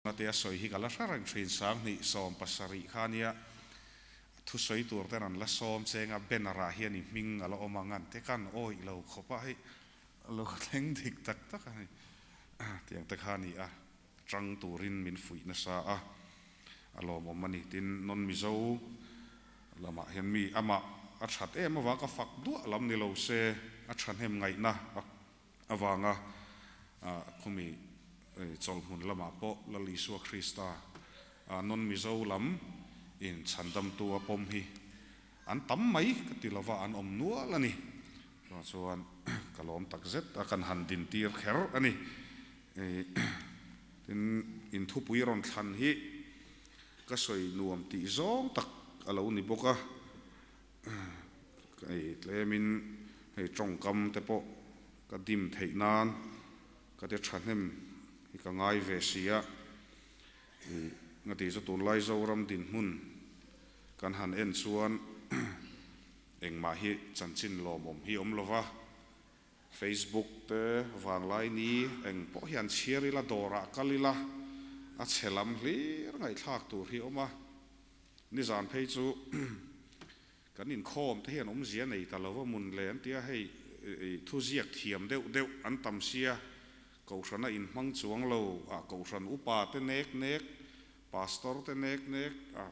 Ate a sawi hi ka la hre reng thin, 2017 kha ania thusawi tur ten an la sawm cheng a, banner ah hian i hming a la awm ang an te khan awih lo khawp a, hei a lo thleng dik tak tak a ni tiang te kha a ni a, tang turin min fuih nasa a, a lawmawm a ni. Tin, non Mizo lamah hian mi amah a that em avang ka fak duah lam ni lo se a thahnem ngaihna avanga khumi chawlhmun lamah pawh Lal Isua Krista non Mizo lam in chhandamtu a pawm hi an tam mai ka ti lova an awm nual a ni. Chuvang chuan ka lawm tak zet a kan han dintir kher a ni. Tin, in thupui rawn thlan hi ka sawi nuam tih zawng tak a lo ni bawk a. Hei tlemin hei tawngkam te pawh ka dim theih nan ka ti thahnem hi ka ngai ve si a, ih nga tih chu tunlai Zoram dinhmun kan han en chuan engmah hi chanchin lawmawm hi awm lo va, Facebook te vanglai ni eng pawh hian chhiar ila dawrah kal ila a chhe lam hlir ngaihthlak tur hi awm a. Nizan phei chu kan inkhawm te hian awmzia nei ta lo va mun le an ti a, hei thuziak thiam deuh deuh an tam sia, Kohhrana inhmang chuang lo a, Kohhran upa te nek nek, Pastor te nek nek a,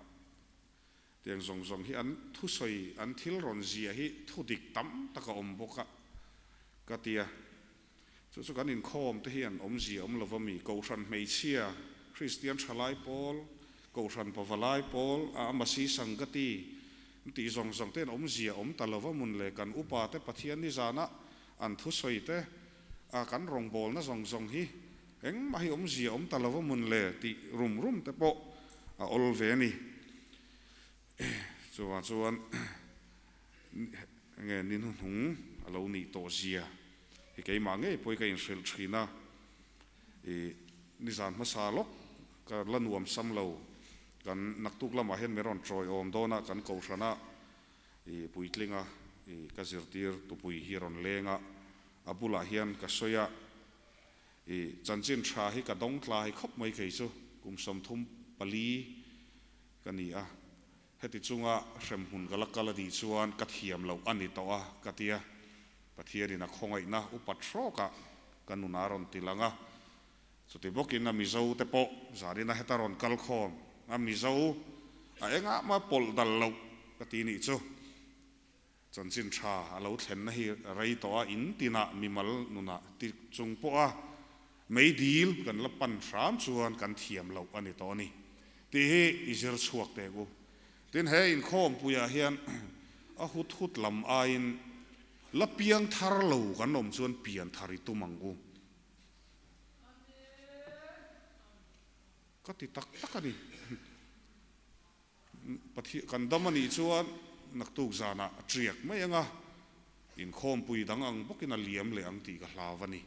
tiang zawng zawng hi an thusawi, an thil rawn zia hi thudik tam tak a awm bawk a ka ti a. Chu chu kan inkhawm te hian awmzia awm lova mi Kohhran hmeichhia, Kristian thalai pawl, Kohhran pavalai pawl, a Masi Sangati tih zawng zawng te hian awmzia awm ta lova mun le kan upa te Pathian nizana an thusawi te a kan rawngbawlna zawng zawng hi engmah hi awmzia awm ta lova mun le tih rum rum te pawh a awl ve a ni. Chuvang chuan Enge ni hnuhnung a lo nih tawh zia hi keimah ngei pawh hi ka inhrilh thin a, ih nizan hmasa lawk ka la nuam sam lo, kan naktuk lamah hian min rawn tawiawm dawn a, kan kohhran a ih puitling a ih ka zirtir tupui hi rawn leng a, a bulah hian ka sawi a, ih chanchin tha hi ka dawng tlai khawp mai kei chu kum 34 ka ni a. Heti chunga hremhmun ka la kal a nih chuan ka thiam loh a ni tawh a, ka ti a. Pathianin a khawngaihna upat hrawkah ka nun a rawn ti lang a. Chuti bawkin a Mizo te pawh zanina heta rawn kal khawm a Mizo a engah mah pawlh dal loh ka ti nih chu. Chanchin tha a lo thlenna hi rei tawh a, in tinah mimal nunah ti chung pawha meidil kan la pan hram chuan kan thiam loh a ni tawh a ni tih hi i zir chhuak teh u. Tin, he inkhawmpuiah hian a hut hut lam aiin la piang thar lo kan awm chuan pian thar i tum ang u. Ka ti tak tak a ni. Pathian kan dam a nih chuan naktuk zanah a tiak mai ang a, inkhawmpui dang ang bawkin a liam leh ang tih ka hlau a ni.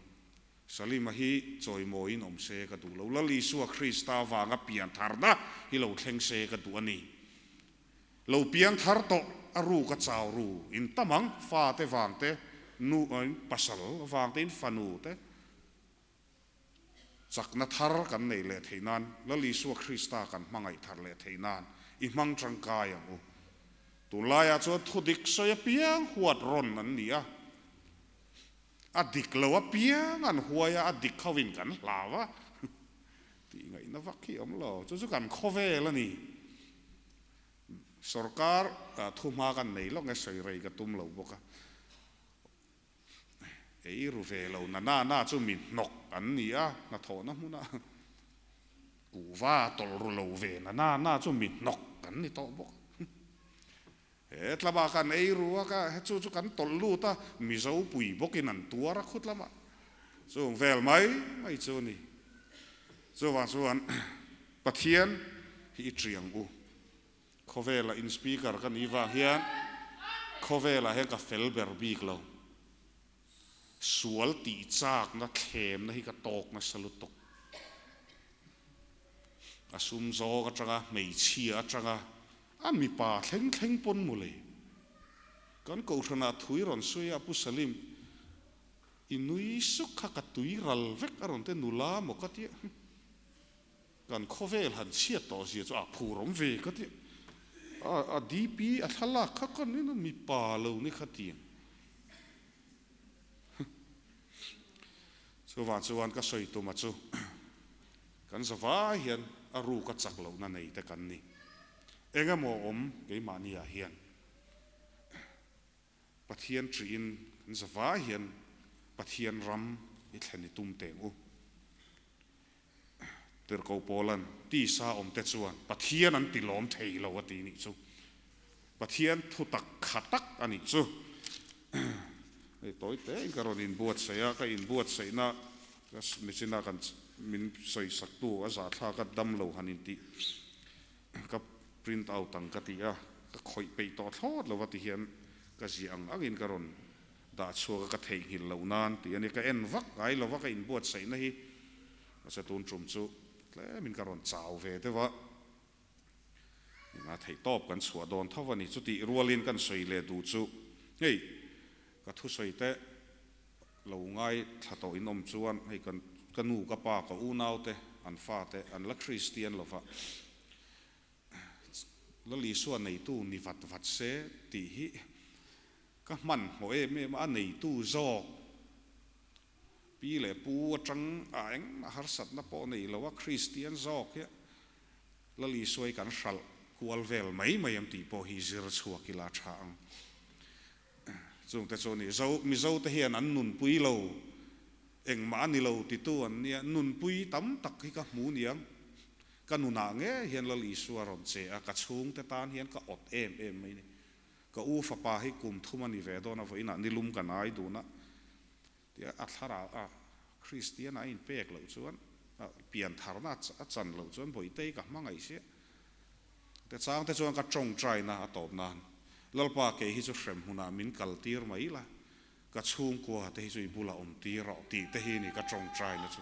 Salima hi chawimawiin awm se ka duh lo, Lal Isua Krista vanga pian tharna hi lo thleng se ka duh a ni. Lo piang thar tawh a ru ka chau ru in tam ang, fate vang te, nu pasal vang te in fanu te, Chakna thar kan neih leh theih nan, Lal Isua Krista kan hmangaih thar leh theih nan i hmang tangkai ang u. Tunlaiah chuan thudik sawi apiang huat rawn an ni a, a dik lo apiang an huai a, a dik hovin kan hlau a, tih ngaihna vak hi a awm lo. Chu chu kan khawvel a ni. Sorkar thuhma kan nei lawk nge sawi rei ka tum lo bawk a. Ei ru ve lo na na na chu mi hnawk an ni a, hnathawhna hmuna kuhva tawlh ru lo ve na na na chu mi hnawk an ni tawh bawk. He tlama kan ei ru a, ka chu chu kan tawlh lut a, Mizo pui bawkin an tuar a khut lamah chung vel mai mai chu a ni. Chuvang chuan Pathian hi i ṭiang u. Khawvela in speaker ka nih vang hian khawvelah hian ka fel ber bik lo. Sual tih chakna thlemna hi ka tawk nasa lutuk. A sum zawk atanga, hmeichhia atanga, a mipa thleng thleng pawn maw le. Kan kohhranah thui rawn sawi a, Pu Salim, i nui suk kha ka tui ral vek a rawn ti nula maw ka tia. Kan khawvel han chhiat tawh zia chu a phur awm ve ka ti. A DP a thlalak kha ka nin a mipa lo ni kha tiang. Chuvang chuan ka sawi tuma chu kan zavai hian a ruk a chak lohna nei te kan ni. Eng emaw awm keimahni ah hian Pathian ṭihin kan zavai hian Pathian ram i thlen i tum teng u. Tirhkoh Paula'n tisa awmte chuan Pathian an ti lawm thei lo a ti nih chu. Pathian thutak kha tak a nih chu. Hei tawi tein ka rawn inbuatsaih a, ka inbuatsaihna ka nichina kan min sawisaktu a zahthlak a dam lo han intih ka print out ang ka ti a, ka khawih peih tawh thlawt lo va ti hian ka ziah ang angin ka rawn dah chhuak a, ka theihnghilh loh nan tih a ni. Ka en vak ngai lo va, ka inbuatsaihna hi mahse tun tum chu tlemin ka rawn chau ve deuh a, engah theih tawp kan chhuah dawn tho a ni. Chutih rualin kan sawi leh duh chu hei ka thusawi te lo ngai thla tawh in awm chuan hei kan ka nu ka pa ka unau te an fa te an la Kristian lo va, Lal Isua neitu ni vat vat se tih hi ka hmanhmawh em em a, a neitu zawk pi leh pu atang a engmah harsatna pawh nei lo a Kristian zawk hi Lal Isua hi kan hralh kual vel mai mai em tih pawh hi zir chhuak ila a tha ang. Chungte chu ni Zo Mizo te hian an nunpui lo engmah a ni lo titu an nia nunpui tam tak hi ka hmu niang. Ka nunah nge hian Lal Isua rawn che a, ka chhungte tan hian ka awt em em mai ni. Ka u fapa hi kum thum a ni ve dawn a, vawiinah nilum kan ai dun a, tia a thlarau a Kristian a inpek loh chuan, piantharna a chan loh chuan Bawitei ka hmangaih sia. Te changte chuan ka tawngtaina a tawp nan, Lalpa kei hi chu hrem hmunah min kal tir mai la, ka chhungkua te hi chu i bulah awm tir rawh tih te hi ni ka tawngtaina chu.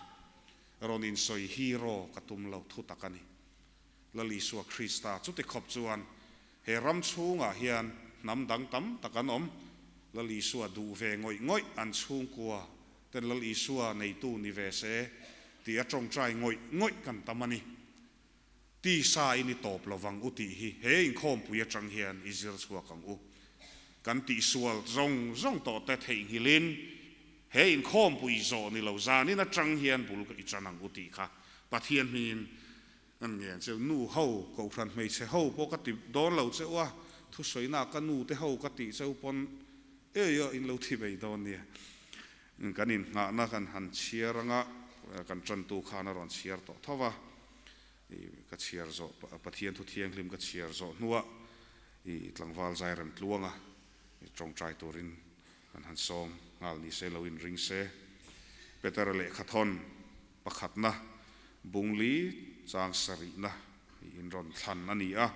Rawn insawi hero ka tum lo thu tak a ni. Lal Isua Krista chuti khawp chuan he ram chhungah hian hnam dang tam tak an awm. Lal Isua duh ve ngawih ngawih an chhungkua ten Lal Isua neitu ni ve se tih a tawngtai ngawih ngawih kan tam a ni. Tisa in i tawp lovang u tih hi he inkhawmpui atang hian i zir chhuak ang u. Kan tihsual zawng zawng tawh te theihnghilhin he inkhawmpui zawh ni lo zanin atang hian bul i chan ang u tih kha Pathian hmingin kan ngen cheu. Nu ho, Kohhran hmeichhe ho pawh ka ti dawn lo cheu a, thusawinak ka nu te ho ka tih cheu pawn ei a in lo thi mai dawn nia. Kan inngahna kan han chhiar anga kan tantu khan a rawn chhiar tawh tho va, ka chhiar zawh Pathian thu thianghlim ka chhiar zawh hnuah i tlangval zai rem tluanga tawngtai turin kan han sawm nghal ni se lo inring se. Petera lehkhathawn pakhatna bungli chang sarihna in rawn thlan a ni a.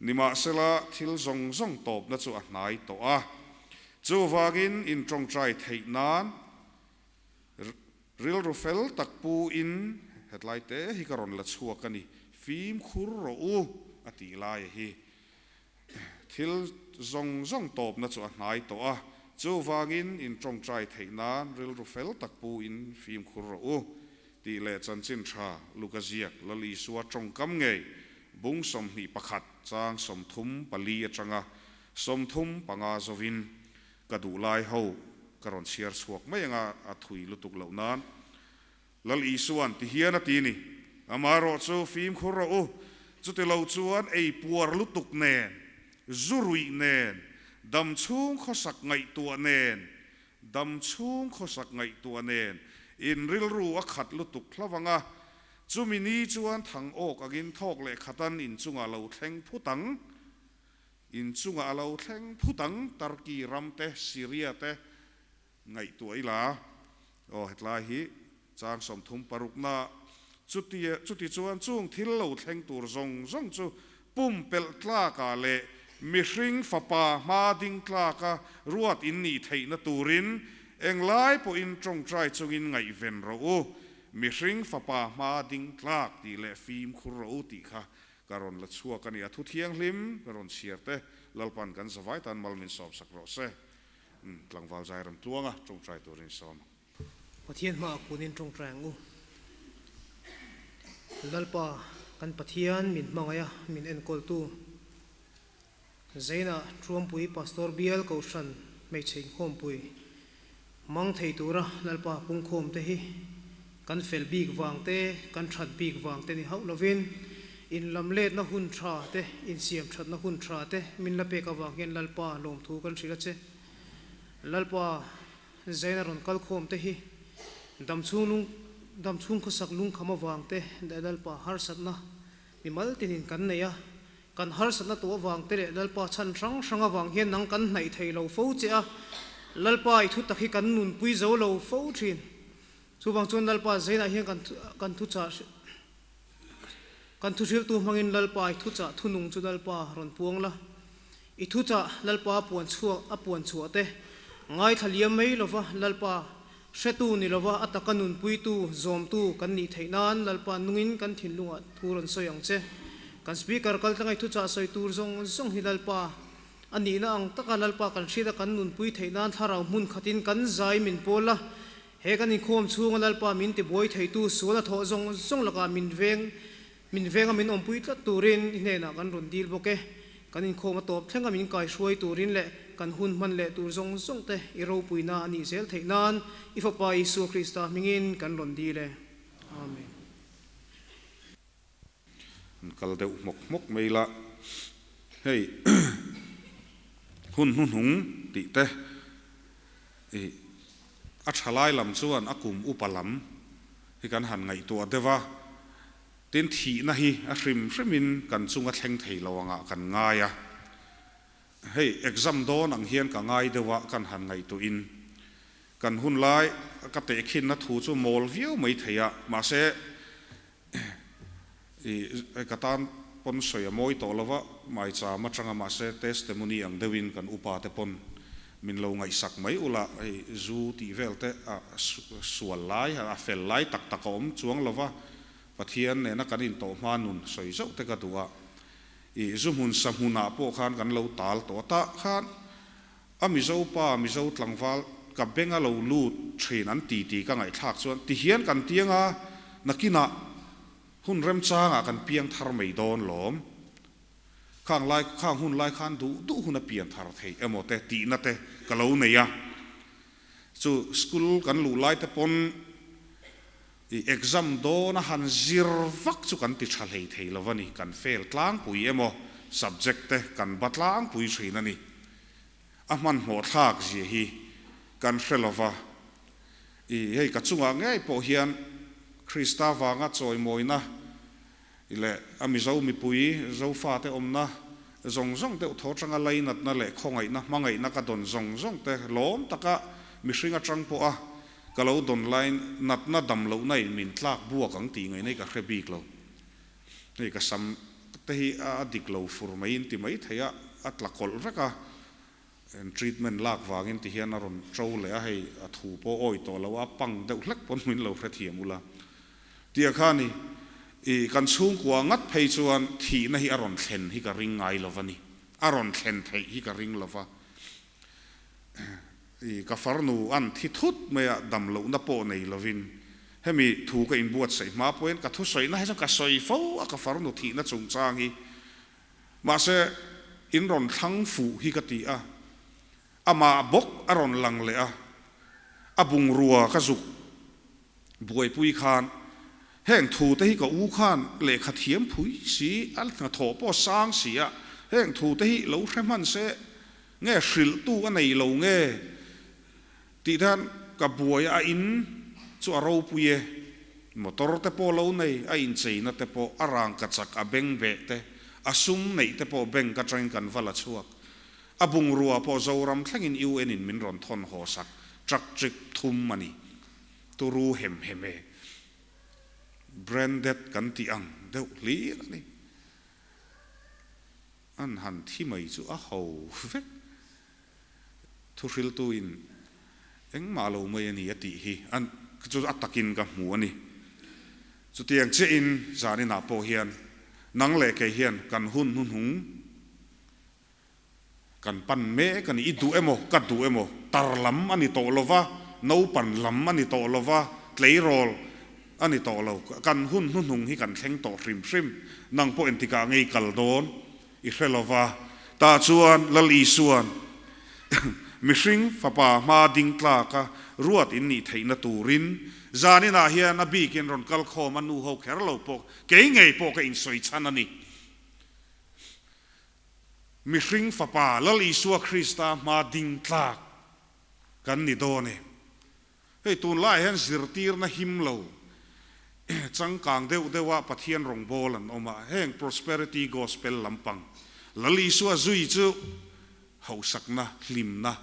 Nimahsela, thil zawng zawng tawpna chu a hnai tawh a. Chuvangin intawngtai theih nan rilru fel tak pu in hetlai te hi ka rawn la chhuak a ni, fimkhur rawh u a tih lai a hi. Thil zawng zawng tawpna chu a hnai tawh a. Chuvangin intawngtai theih nan rilru fel tak pu in fimkhur rawh u tih leh chanchin tha Luka ziak Lal Isua tawngkam ngei bung 21 chang 34 atanga 35 zovin ka duh lai ho ka rawn chhiar chhuak mai anga a thui lutuk loh nan Lal Isua'n ti hian a ti ni. Amaherawh chu fimkhur rawh u, chuti lo chuan ei puar lutuk nen, zu ruih nen, dam chhung khawsak ngaihtuah nen, Dam chhung khawsak ngaihtuah nen in rilru a khat lutuk hlo ang a, chumi ni chuan thang awk angin thawk leh khatan in chungah lo thleng phut ang. In chungah a lo thleng phut ang, Turkey ram te, Syria te ngaihtuah ila. Aw hetlai hi chang 36 na chuti chuti chuan chung thil lo thleng tur zawng zawng chu pumpelh tlakah leh mihring fapa hma ding tlaka ruat in nih theihna turin englai pawhin tawngtai chungin ngaihven rawh u, mihring fapa hma ding tlak tih leh fimkhur rawh u tih kha ka rawn la chhuak a ni. A thu thianghlim ka rawn chhiar te Lalpan kan zavai tan mal min sawmsak rawh se. Tlangval Zairam tluanga tawngtai turin sawm ang. Pathian hmaah kunin tawngtai ang u. Lalpa kan Pathian min hmangaih a, min enkawltu Zaina Truampui Pastor Bial Kohhran Hmeichhe Inkhawmpui hmang thei tura Lalpa pungkhawm te hi kan fel bik vang te, kan that bik vang te ni hauh lovin inlamletna hun tha te, insiam thatna hun tha te min la pek avang hian Lalpa lawmthu kan hrilh a che. Lalpa Zaina rawn kal khawm te hi damchhung lung damchhung khawsak lungkham avang te leh Lalpa harsatna mimal tinin kan nei a, kan harsatna tawh avang te leh Lalpa chhan hrang hrang avang hian nang kan hnaih thei lo fo che a, Lalpa i thutak hi kan nunpui zo lo fo thin. Chuvang chuan Lalpa Zainah hian kan kan thuchah kan thuhriltu hmangin Lalpa i thuchah thunung chu Lalpa rawn puang la. I thuchah Lalpa puan chhuak a puan chhuah te ngaithla liam mai lova Lalpa hretu ni lova a taka nunpuitu zawmtu kan nih theih nan Lalpa nungin kan thinlungah thu rawn sawi ang che. Kan Speaker kaltlang i thuchah sawi tur zawng zawng hi Lalpa a nihna ang taka Lalpa kan hriat a kan nunpui theih nan thlarau hmun khatin kan zai min pawl a, he kan inkhawm chhunga Lalpa min tibuai theitu sual a thawh zawng zawng lakah min veng Min venga min awmpui tlat turin i hnenah kan rawn dil bawk e. Kan inkhawm a tawp thlenga min kaihruai turin leh kan hun hman leh tur zawng zawng te i ropuina a nih zel theih nan i Fapa Isua Krista hmingin kan rawn dil e. Amen. An kal deuh hmawk hmawk mai la, hei hun hnuhnung tih te i a tha lai lam chuan a kum upa lam hi kan han ngaihtuah deuh a, tin thihna hi a hrim hrimin kan chunga thleng thei lo angah kan ngai a, hei exam dawn ang hian ka ngai deuh a kan han ngaihtuahin kan hun lai ka tehkhinna thu chu mawl viau mai thei a, mahse i ka tan pawn sawi a mawi tawh lo va, maicham atanga mahse testimony ang deuhin kan upa te pawn min lo ngaihsak mai ula, hei zu tih vel te a sual lai, a fel lai tak tak a awm chuang lo va, Pathian nena kan intawh hma nun sawi zauh te ka duh a, i zu hmun sa hmunah pawh khan kan lo tal tawh a, tah khan a Mizo pa, Mizo tlangval ka benga lo lut thin an ti tih ka ngaihthlak chuan tihian kan tiang a, nakinah hun remchangah kan piang thar mai dawn lawm. Khang lai, khang hun lai khan duh duh hun a pian thar theih emaw te tihna te ka lo nei a. Chu school kan luh lai te pawn i exam dawn a han zir vak chu kan ti tha hlei thei lo a ni, kan fail tlangpui emaw subject te kan ba tlangpui thin a ni. A hmanhmawh thlak zia hi kan hre lo va. I hei ka chungah ngei pawh hian Krista vanga chawimawina I leh a Mizo mipui, Zofate awmna zawng zawng deuh thaw atanga lainatna leh khawngaihna, hmangaihna ka dawn zawng zawng te lawm taka mihring atang pawha ka lo dawn laiin natna dam lohna in min tlak buak ang tih ngaihna hi ka hre bik lo. Hei ka sam te hi a dik lo fur mai in ti mai thei a, a tla kawlh vek a, treatment lak vangin ti hian a rawn to leh a, hei a thu pawh awi tawh lo a, pang deuh hlek pawn min lo hrethiam ula. Tia khan i i kan chhungkua ngat phei chuan thihna hi a rawn thlen hi ka ring ngai lo va ni, a rawn thlen theih hi ka ring lo va. I ka farnu an thi thut mai a, dam lohna pawh nei lovin hemi thu ka inbuatsaih hma pawhin ka thusawina hi chuan ka sawi fo a ka farnu thihna chungchang hi. Mahse in rawn thlang fuh hi ka ti a, amah bawk a rawn lang leh a, a bungrua ka zuk buaipui khan heng thu te hi ka u khan lehkha thiam phui si, a hnathawh pawh sang si a, heng thu te hi lo hre hman se nge hrilhtu a nei lo nge tih te khan ka buai a in chu a ropui e, motor te pawh lo nei, a incheina te pawh a rangka chak a beng beh te, a sum neih te pawh bank atangin kan va la chhuak. A bungrua pawh Zoram thlengin UN in min rawn thawn haw sak truck trip thum a ni. Turu hem hem e. Branded kan tih ang deuh hlir a ni. An han thi mai chu a ho vek. Thuhriltu in engmah lo mai a ni a tih hi an chu a takin ka hmu a ni. Chutiang chiah in zaninah pawh hian nang leh kei hian kan hun hnuhnung Kan pan mek a ni, i duh emaw, ka duh emaw, tar lam a ni tawh lo va, naupan lam a ni tawh lo va, tleirawl a ni tawh lo. Kan hun hnuhnung hi kan thleng tawh hrim hrim. Nang pawh engtikah ngei kal dawn i hre lo va. Tah chuan Lal Isua'n mihring fapa hma ding tlaka ruat in nih theihna turin zaninah hian a bikin rawn kal khawm a nu ho kher lo pawh kei ngei pawh ka insawi chhan a ni. Mihring fapa Lal Isua Krista hma ding tlak kan ni dawn e. Hei tunlaiah hian zirtirna him lo changkang deuh deuha Pathian rawngbâwl an awm a, heng prosperity gospel lampang Lal Isua zui chu hauhsakna, hlimna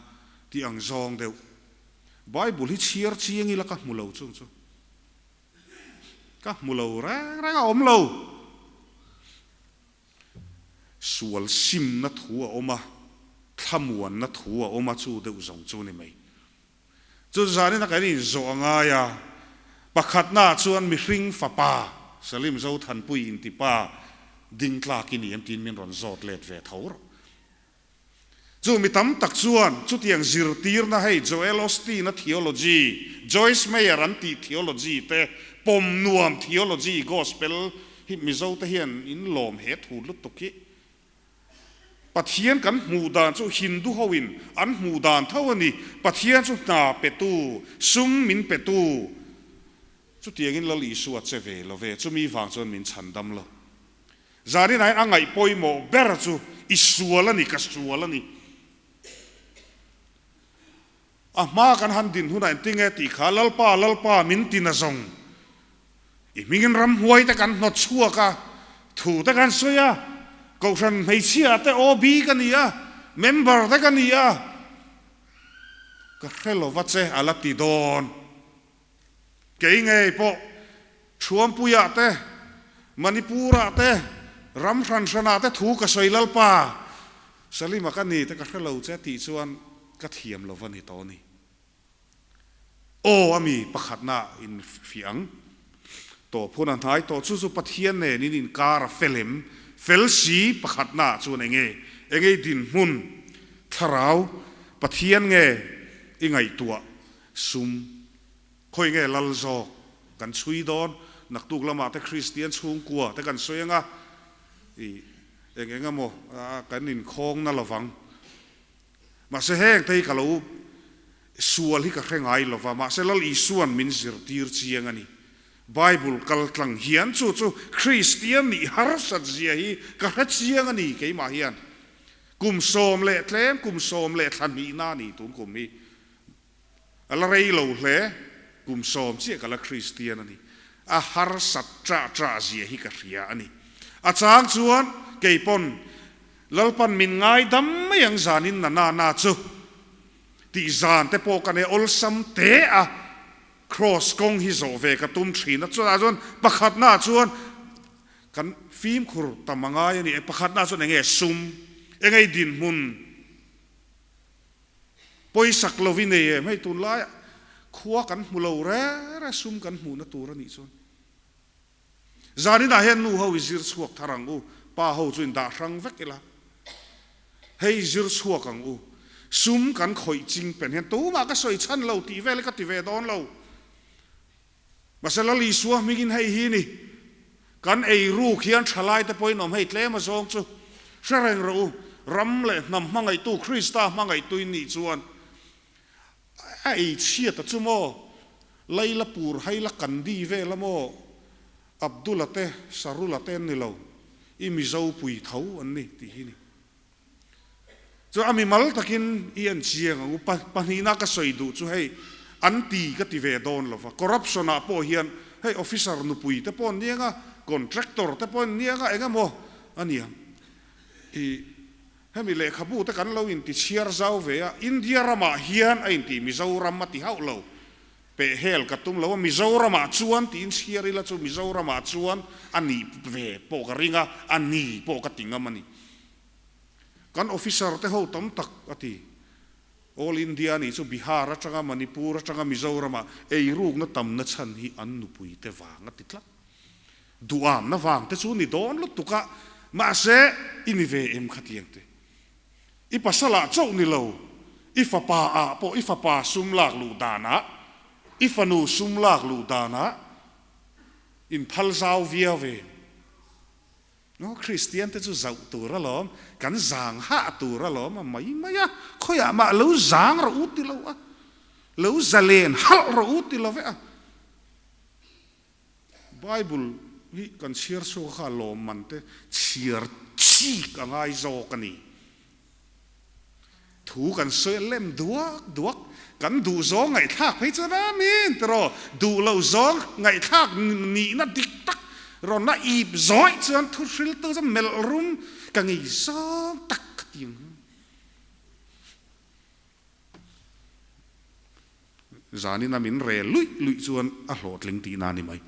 tih ang zawng deuh. Bible hi chhiar chiang ila ka hmu lo chung chu. Ka hmu lo reng reng a awm lo. Sual simna thu a awm a, thlamuanna thu a awm a, chu deuh zawng chu ni mai. Chu zanin a kan inzawh a ngai a, pakhatnaah chuan mihring fapa Salim Zothanpui intipa ding tlak i ni em tiin min rawn zawt let ve tho rawh. Chu mi tam tak chuan chutiang zirtirna hei Joel Osteen-a theology, Joyce Meyer an tih theology te, pawm nuam theology gospel hi Mizote hian in lawm he thu lutuk hi Pathian kan hmuh dan chu Hindu hoin an hmuh dan tho a ni. Pathian chu hna petu, sum min petu. Chutiangin Lal Isua che ve lo ve, chumi vang chuan min chhan dam lo. Zanin ahin a ngaih pawimawh ber chu i sual a ni, ka sual a ni. A hma kan han din hunah engtinge tih kha Lalpa, Lalpa min ti na zawng. I hmingin ramhuai te kan hnawt chhuak a, thu te kan sawi a, Kohhran hmeichhia te OB ka ni a, member te ka ni a, ka hre lova che a la ti dawn. Kei ngei pawh Thuampuiah te, Manipurah te, ram hran hranah te thu ka sawi Lalpa, Salima ka ni te ka hre lo che tih chuan ka thiam lo va ni tawh a ni. Aw ami pakhatna in fiah ang. Tawp hun a hnai tawh chu chu Pathian nen in inkar a fel em? Fel si pakhatna chuan enge? Enge i dinhmun thlarau Pathian nge i ngaihtuah sum? Khawi nge lal zawk kan chhui dawn? Naktuk lamah te Kristian chhungkua te kan sawi anga i eng eng emaw kan inkhawng na lovang. Mahse heng te hi ka lo sual hi ka hre ngai lova, mahse Lal Isua'n min zirtir chiang a ni. Bible kal tlang hian chu chu Kristian nih harsat zia hi ka hre chiang a ni keimah hian. Kum sawm leh tlem, kum sawm leh thla hnihna a ni tun kum hi. A la rei lo hle, kum sawm chiah ka la Kristian a ni. A harsat ṭah ṭah zia hi ka hria a ni. A chang chuan kei pawn Lalpan min ngaidam mai ang zanin na na na chu tih zan te pawh ka nei awlsam te a, Kraws kawng hi zawh ve ka tum thin a. Chutah chuan pakhatnaah chuan kan fimkhur tam a ngai a ni. Pakhatnaah chuan eng nge sum, eng nge dinhmun, Pawisak lo i nei em? Hei tunlaiah khua kan hmu lo re re sum kan hmuhna tur a nih chuan. Zaninah hian nu ho i zir chhuak thar ang u, pa ho chu in dah hrang vek ila. Hei zir chhuak ang u. Sum kan khawih ching pen hian tumah ka sawi chhan lo tih vel hi ka ti ve dawn lo. Mahse Lal Isua hmingin hei hi ni, kan ei ruk hian thalai te pawhin awm hei tlem a zawng chu hre reng rawh u, ram leh hnam hmangaihtu Krista hmangaihtu in nih chuan a ei chhiat a chu maw, Laila pur haila kandi vel a maw, Abdula te Sarula te an ni lo, i Mizo pui tho an ni tih hi ni. Chu a mimal takin i en chiang ang u. Pahnihna ka sawi duh chu hei an ti ka ti ve dawn lo va, corruption ah pawh hian hei officer nupui te pawh an niang a, contractor te pawh an niang a, eng emaw a ni ang. I hemi lehkhabu te kan lo inti chhiar zau ve a, India ramah hian a inti Mizoram a ti hauh lo. Peh hel ka tum lo a, Mizoramah chuan tiin chhiar ila chu Mizoramah chuan a nih ve pawh ka ring a, a ni pawh ka ti ngam a ni. Kan officer te ho tam tak a ti. All India nih chu Bihar atanga Manipur atanga Mizoramah eirukna tamna chhan hi an nupui te vang a ti tlat. Duhamna vang te chu ni dawn lutuk a, mahse i ni ve em khatiang te. I pasalah chauh ni lo, i fapa ah pawh i fapa sum lak luh danah, i fanu sum lak luh danah. In phal zau viau ve. Aw Kristian te chu zauh tur alawm, kan zang hah tur alawm a mai mai a, khawiah mah lo zang rawh u ti lo a, lo zalen halh rawh u ti lo ve a. Bible hi kan chhiar chhuak kha lawmman te chhiar chik a ngai zawk a ni. Thu kan sawi a lem duak duak, kan duh zawng ngaihthlak phei chuan a min tiraw, duh loh zawng ngaihthlak nihna dik tak rawn a ip zawih chuan thu hriltu chu melh rum ka ngei zawng tak ka ti ang. Zanin a min rel luih luih chuan a hlawhtling tihna a ni mai.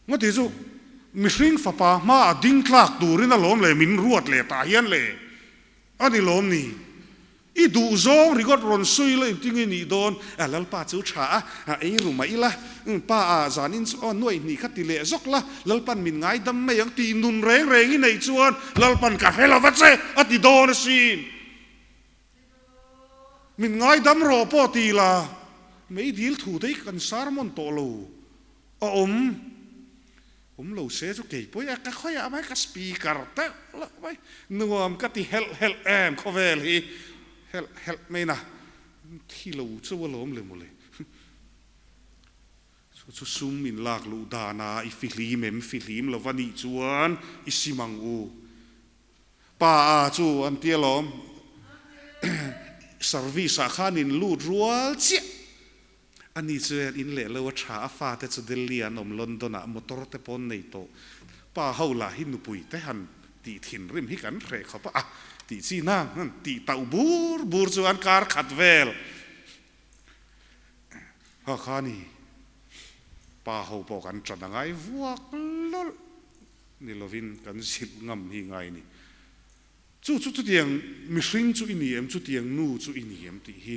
Ngawti chu mihring fapa hma a ding tlak turin a lawm le min ruat leh tah hian le a ni lawm ni? I duh zawng ringawt rawn sawi la engtin nge nih dawn? A Lalpa chu tha a, a ei ru mai la, pa a zanin chu aw nuaih hnih kha ti leh zawk la, Lalpan min ngaidam mai ang tih nun reng reng i neih chuan Lalpan ka hre lova che a ti dawn asin. Min ngaidam rawh pawh ti la, meidil thu te hi kan sermon tawh lo a awm. Awm lo se chu kei pawh i ka khawiah mai ka speaker deuh loh mai, nuam ka ti helh helh em khawvel hi helh helh mai na, thi lo chu alawm le mawle. Chu chu sum in lak luh dana i fihlim em fihlim lova nih chuan i sim ang u. Pa a chu an ti alawm. Service ah khan in lut rual chiah. Ani chuan in leh lo a tha, a fate chu Delhi ah an awm, London ah motor te pawh an nei tawh. Pa ho lah hi nupui te han tih thinrim hi kan hreh khawp a, tih chi nang han tih tauh bur bur chu an kar khat vel. Ha kha ni, pa ho pawh kan tan a ngai vuak lawlh. Ni lovin kan zilh ngam hi ngai ni. Chu chu chutiang mihring chu i ni em, chutiang nu chu i ni em tih hi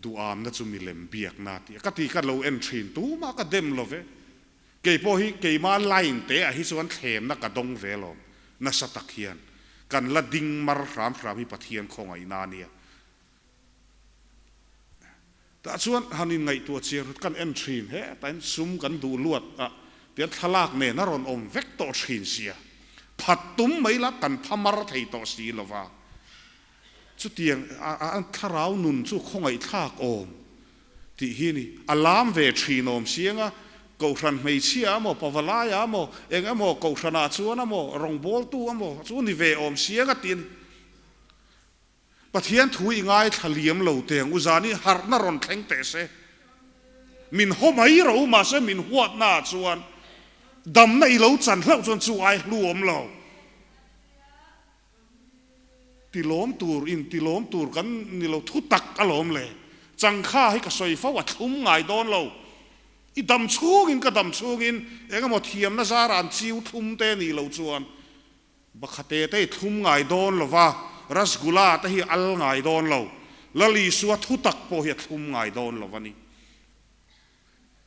duhamna chu milem biakna tih a ka ti ka lo en thin tumah ka dem lo ve. Kei pawh hi keima line te ah hi chuan thlemna ka dawng ve alawm nasa tak hian kan la ding mar hram hram hi Pathian khawngaihna a nia. Tah chuan han inngaihtuah chiang hret kan en thin hetah sum kan duh luat a tian thlalak nen a rawn awm vek tawh thin sia, phat tum mai la kan pha mar thei tawh si lo va. Chutiang a thlarau nun chu khawngaihthlak awm tih hi ni. A lam ve thin awm siang a, kohhran hmeichhia amaw, pavalai amaw, eng emaw kohhranah chuan amaw, rawngbawltu amaw chu ni ve awm siang a ti a ni. Pathian thu i ngaithla liam lo teng u zan i harhna rawn thleng teh se. Min haw mai ro mahse min huatna ah chuan damna i lo chan hlauh chuan chu ai hlu awm lo. Ti lawm tur in ti lawm tur kan ni lo thu tak a lawm le. Changkha hi ka sawi fo a thlum ngai dawn lo. I dam chhungin ka dam chhungin engemaw thiamna zara an chiu thlum te nih loh chuan Bakhate te hi thlum ngai dawn lo va, Rasgula te hi al ngai dawn lo, Lal Isua thutak pawh hi a thlum ngai dawn lo a ni.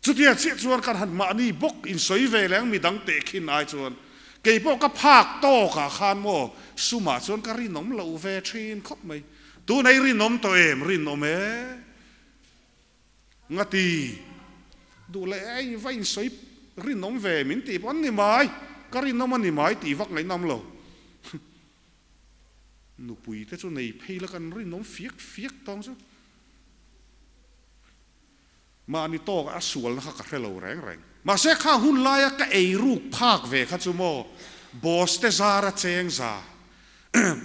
Chutia chiah chuan kan han mahni bawk insawi ve leh ang midang tehkhin ai chuan kei pawh ka phak tawkah khan maw sumah chuan ka rinawm loh ve thin khawp mai. Tunah i rinawm tawh em? Rinawm e. Ngati duh leh ei va insawi rinawm ve min tih pawh an ni mai, ka rinawm a ni mai tih vak ngaihnawm lo. Nupui te chu nei phei la kan rinawm fiak fiak tawng chu. Mahni tawk a sualna kha ka hre lo reng reng. Mahse kha hun laia ka ei ruk phak ve kha chu maw boss te zara cheng za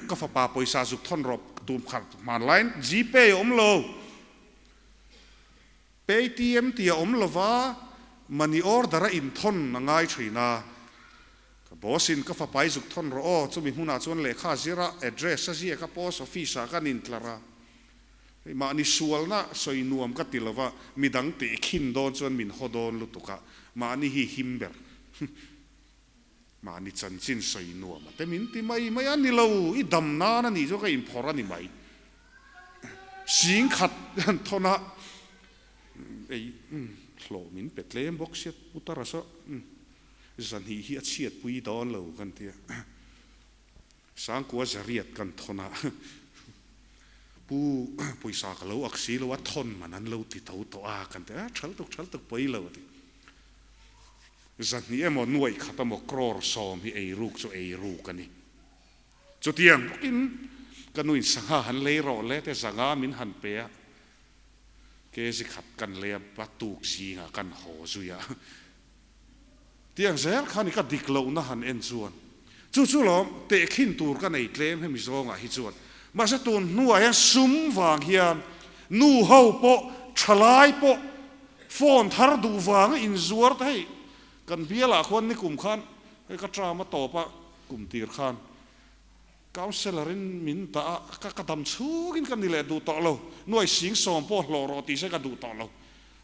ka fapa pawisa zuk thawn rawh tum khat hmanlaiin Gpay a awm lo. Paytm tih a awm lova, money order a inthawn a ngai thin a. Ka boss in ka fapa i zuk thawn rawh aw, chumi hmunah chuan lehkha a zir a, address a ziak a, post office ah kan intlar a. Hei mahni sualna sawi nuam ka ti lova, midang tehkhin dawn chuan min haw dawn lutuk a, mahni hi him ber. Mahni chanchin sawi nuam a te min ti mai mai a ni lo, i dam nan a nih chu ka inphawrh a ni mai. Sing khat an thawn a, ei hlawh min pe tlem bawk sia putar a saw zahnih hi a chhiatpui dawn lo kan ti a, Sangkua zariat kan thawn a. Pu pawisa ka lo ak si lo a, thawn man an lo ti tho tawh a kan ti a, thal tuk thal tuk pawi lo a ti. Zahnih emaw nuaih khat emaw crore sawm hi ei ruk chu ei ruk a ni. Chutiang bawkin ka nuin sangha han lei rawh le te zanga min han pe a, kg khat kan lei a, a tuk zingah kan haw zui a. Tiang zel kha ni ka dik lohna han en chuan chu chu lawm tehkhin tur ka nei tlem hemi zawngah hi chuan. Mahse tun hnuah hian sum vang hian nu ho pawh thalai pawh phone thar duh vanga inzuar te hei kan bialah khuan nikum khan hei ka term a tawp a kum tir khan councillor in min dah a ka ka dam chhungin ka ni leh duh tawh lo nuai sing sawm pawh hlawh rawh tih se ka duh tawh lo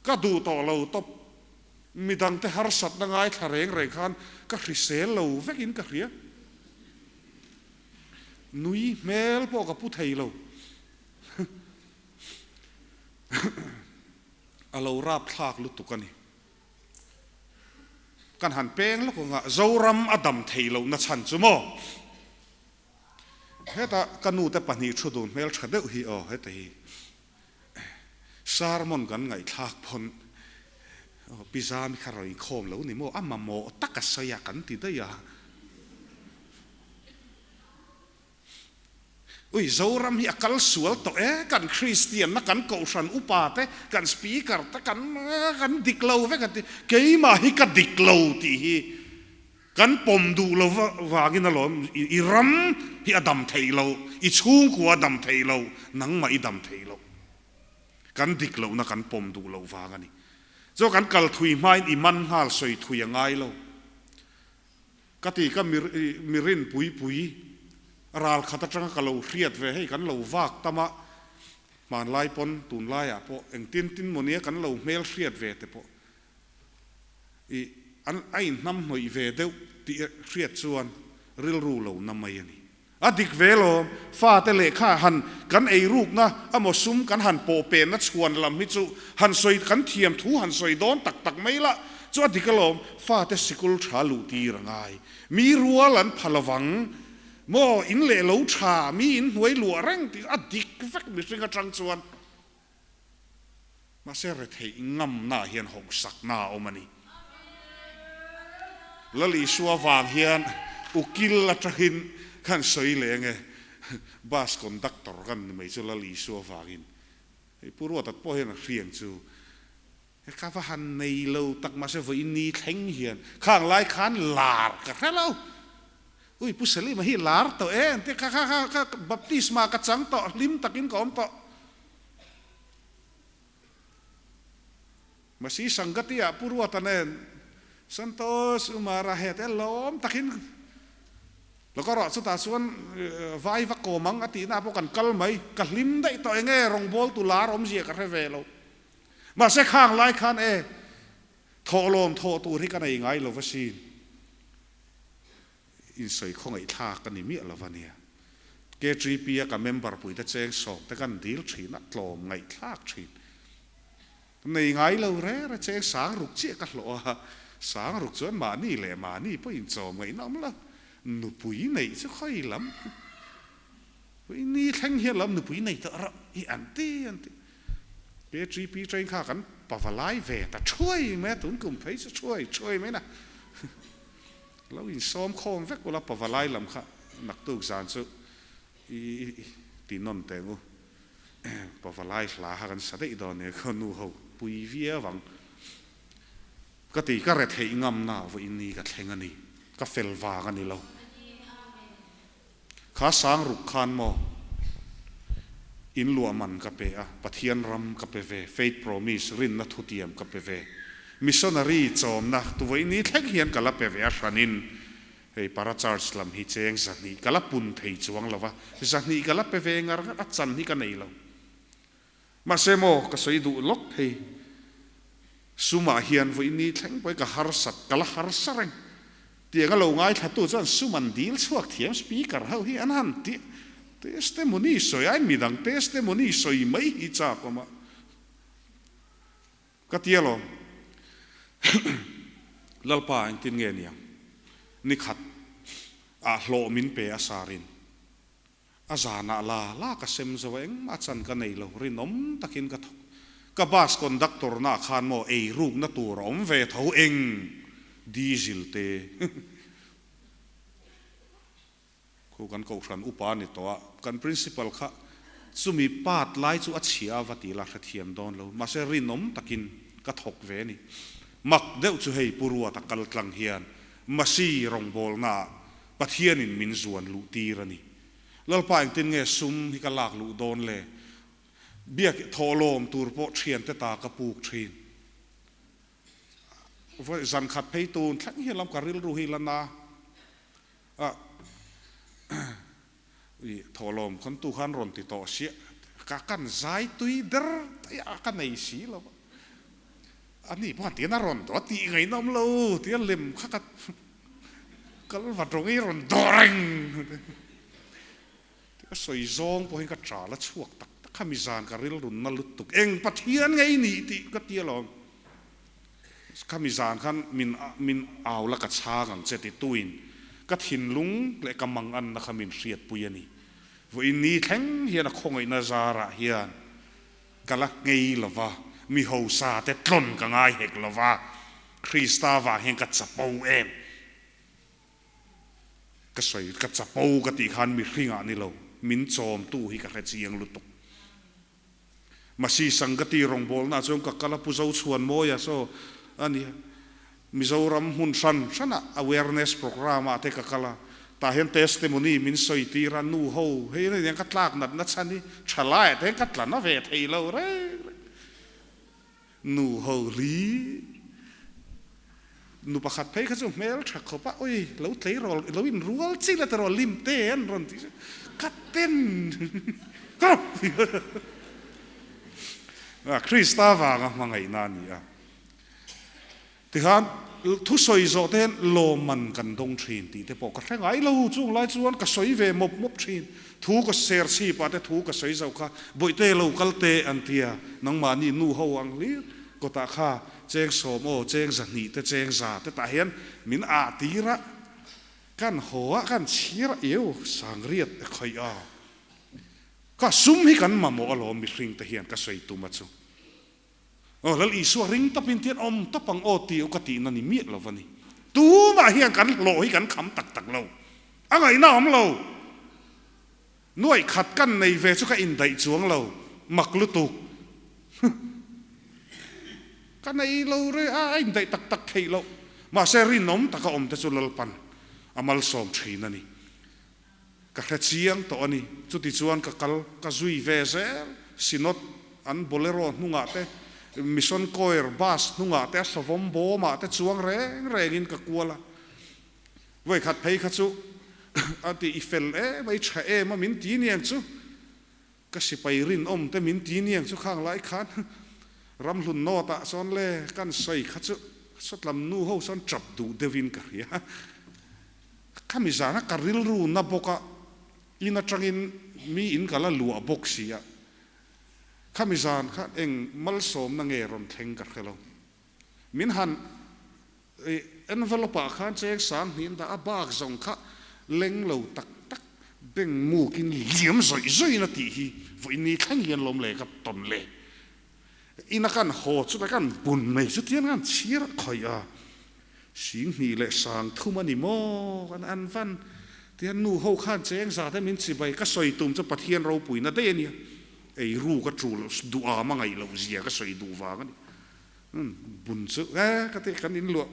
ka duh tawh lo tawp. Midangte harsatna ngaithla reng reng khan ka hrisel lo vekin ka hria. Nui hmel pawh ka pu thei lo. A lo rapthlak lutuk a ni. Kan han peng lawk anga Zoram a dam thei lohna chhan chu maw? Heta ka nute pahnih thu dun hmel tha deuh hi aw heta hi. Sermon kan ngaihthlak pawn Pi Zami kha rawn inkhawm lo ni maw? A mamawh tak a sawi a kan ti daih a. Ui, Zoram hi a kal sual tawh e, kan Kristianna, kan Kohhran upa te, kan Speaker te kan kan dik lo vek a ti. Keimah hi ka dik lo tih hi Kan pawm duh lo vangin alawm i ram hi a dam theih lo, i chhungkua a dam theih lo, nangmah i dam theih lo. Kan dik lohna kan pawm duh loh vang a ni. Chuan kan kal thui hmain i man nghal sawi thui a ngai lo. Ka ti ka mirin pui pui ral khat atanga ka lo hriat ve hei kan lo vak tam a, hmanlai pawn tunlaiah pawh engtin tin maw nia kan lo hmel hriat ve te pawh I an a inhnam hnawih ve deuh tih hriat chuan rilru lo na mai a ni. A dik ve lo, fate lehkha han kan eirukna emaw sum kan han pawh penna chhuan lam hi chu han sawi kan thiam thu han sawi dawn tak tak mai lah chu a dik alawm, fate sikul tha luh tir a ngai. Mi rual an pha lovang maw, in leh lo tha, mi in hnuai luah reng tih a dik vek mihring atang chuan. Mahse retheih ngamna hian hawksakna a awm a ni. Lal Isua vang hian ukil atangin khan sawi leh ange, bus conductor kan ni mai chu Lal Isua vangin. Hei Pu Ruata pawh hian a hriang chu ka va han nei lo tak mahse vawiin ni thleng hian khang lai khan lar ka hre lo. Ui Pu Salima hi lar tawh e an ti kha kha kha baptisma ka chang tawh hlim takin ka awm tawh. Masi Sangati-ah Pu Ruata nen Santosh Umar-a het e lawm takin lo ka ruah chutah chuan vai va kawm ang a tihna pawh kan kal mai, ka hlim daih tawh eng nge rawngbawltu lar awmzia ka hre ve lo. Mahse khang lai khan e thawhlawm thawh tur hi ka nei ngai lo va sin. Insawi khawngaihthlak a ni miah lo va nia. KTP a ka member puite cheng sawm te kan dil thin a, tlawm ngaihthlak thin. Nei ngai lo re re cheng sang ruk chiah ka hlawh a, sang ruk chuan mahni leh mahni pawh inchawm ngaihna awm lo. Nupui neih chu khawi lam ni thleng hian lam nupui nei tawh rawh hi an ti an ti. KTP train kha kan pavalai ve ta thuai mai a, tun kum phei chu thuai thuai mai na. Lo insawm khawm vek ula pavalai lam kha naktuk zan chu i ti nawn teh ngu. Pavalai hla kha kan sa daih dawn nia khaw nu ho pui viau ang. Ka ti ka re theih ngam na vawiin ni ka thleng a ni. Ka fel vang a ni lo. Kha sang ruk khan maw in luah man ka pe a, Pathian ram ka pe ve, faith promise, rinna thutiam ka pe ve, missionary chawmna tuvaih ni thleng hian ka la pe ve a hranin hei para church lam hi cheng zahnih ka la pun thei chuang lo va, zahnih ka la pe ve ngar ngar a chan hi ka nei lo. Mahse maw ka sawi duh lawk thei, sumah hian vawi ni thleng pawhin ka harsat, ka la harsa reng. Tiang a lo ngaithlatu chuan sum an dil chhuak thiam speaker ho hi an han ti testimony sawi ai midang testimony sawi mai hi chak awm a ka ti alawm. Lalpa engtin nge niang nikhat ah hlawh min pe a sarin. A zanah la la ka sem zo a, engmah chan ka nei lo, rinawm takin ka thawk. Ka bus conductor na khan maw ei rukna tur a awm ve tho eng diesel te khu kan kohhran upa a ni tawh a, kan principal kha chumi part lai chu a chhia a va ti la hrethiam dawn lo, mahse rinawm takin ka thawk ve a ni. Mak deuh chu hei Pu Ruata kal tlang hian Masi rawngbawlna ah Pathianin min zuan luh tir a ni. Lalpa engtin nge sum hi ka lak luh dawn le? Biak thawhlawm tur pawh thiante ta ka puk thin. Vawi zan khat phei tun thleng hian lam ka rilru hi la na a, i thawhlawm khawntu khan rawn ti tawh siah ka kan zai tui der daih a ka nei si lo va, ani pawh han tian a rawn dawh a tih ngaihnawm lo tia lem kha ka Kal vat rawng i rawn dawh reng tih ka sawi zawng pawhin ka ṭal a chhuak tak tak kha mi zan ka rilrunna lutuk eng Pathian nge i nih tih ka ti alawm. Kha mi zan khan min min au la ka chhang ang che tituin ka thinlung leh ka manganna kha min hriatpui a ni. Vawiin ni thleng hian a khawngaihna zarah hian Ka la nghei lo va, mi hausa te tlawn ka ngai hek lo va, Krista vang hian ka chapo em? Ka sawi, ka chapo ka tih khan mihringah ni lo, min chawmtu hi ka hre chiang lutuk. Masi Sangati rawngbawlnaah chuan ka kal a, Pu Zochhuanmawia saw a nia, Mizoram hmun hran hranah awareness programme ah te ka kal a, tah hian testimony min sawi tir a, nu ho hei reng hian ka tlak nat na chhan hi tha laiah te hian ka tla na ve thei lo reng reng. Nu ho li nu pakhat phei kha chu hmel tha khawp a, oi lo tlei rawl lo in rual chi la tiraw lim te an rawn tih chu ka ten Krista vanga hmangaihna a ni a. Tikhan thusawi zawh te hian lawmman kan dawng thin tih te pawh ka hre ngai lo. Chung lai chuan ka sawi ve mawp mawp thin. Thu ka ser chhip ah te thu ka sawi zo kha Bawihte lo kal te an tia, nangmahni nu ho ang hlir kawtah kha cheng sawm aw, cheng zahnih te cheng za te tah hian min ah tir a, kan haw a kan chhir a iau sangriat e khawih a. Ka sum hi kan mamawh alawm mihring te hian ka sawi tum a chu. Aw Lal Isua ring tawpin tian awm tawp ang aw tih ka tihna ni miah lo va ni. Tumah hian kan hlawh hi kan kham tak tak lo. A ngaihna awm lo. Nuaih khat kan nei ve chu ka indaih chuang lo. Mak lutuk. Ka nei lo re a, a indaih tak tak theih loh. Mahse rinawm taka awm te chu Lalpan a malsawm thin a ni. Ka hre chiang tawh a ni. Chutichuan ka kal ka zui ve zel. Synod an Bolero hnungah te, Mission Choir bus hnungah te, a savawm bawmah te chuang reng rengin ka kual a. Vawikhat phei kha chu a ti i fel em a, i tha em a min ti niang chu. Ka sipai rinawm te min ti niang chu khang lai khan Ramhlun North ah sawn le kan sawi kha chu sawtlam nu ho sawn tap duh deuhin ka hria. Khami zana ka rilru na bawk a, in atangin mi in ka la luah bawk si a, khami zan kha eng malsawmna nge rawn thleng ka hre lo. Min han envelope ah khan cheng sang hnih an dah a, bak zawng kha leng lo tak tak beng mukin liam zawih zawih in a tih hi vawiin ni thleng hian lawm le ka tawn le. Ina kan haw chu le kan bun mai chu tiang an chhir khawih a. Sing hnih leh sang thum a ni maw? Kan an van tihian nu ho khan cheng zat e min chibai ka sawi tum chu Pathian ropuina daih a nia. Ei ru ka tul duh am a ngaih loh zia ka sawi duh vang a ni. Bun chu e ka ti kan in luah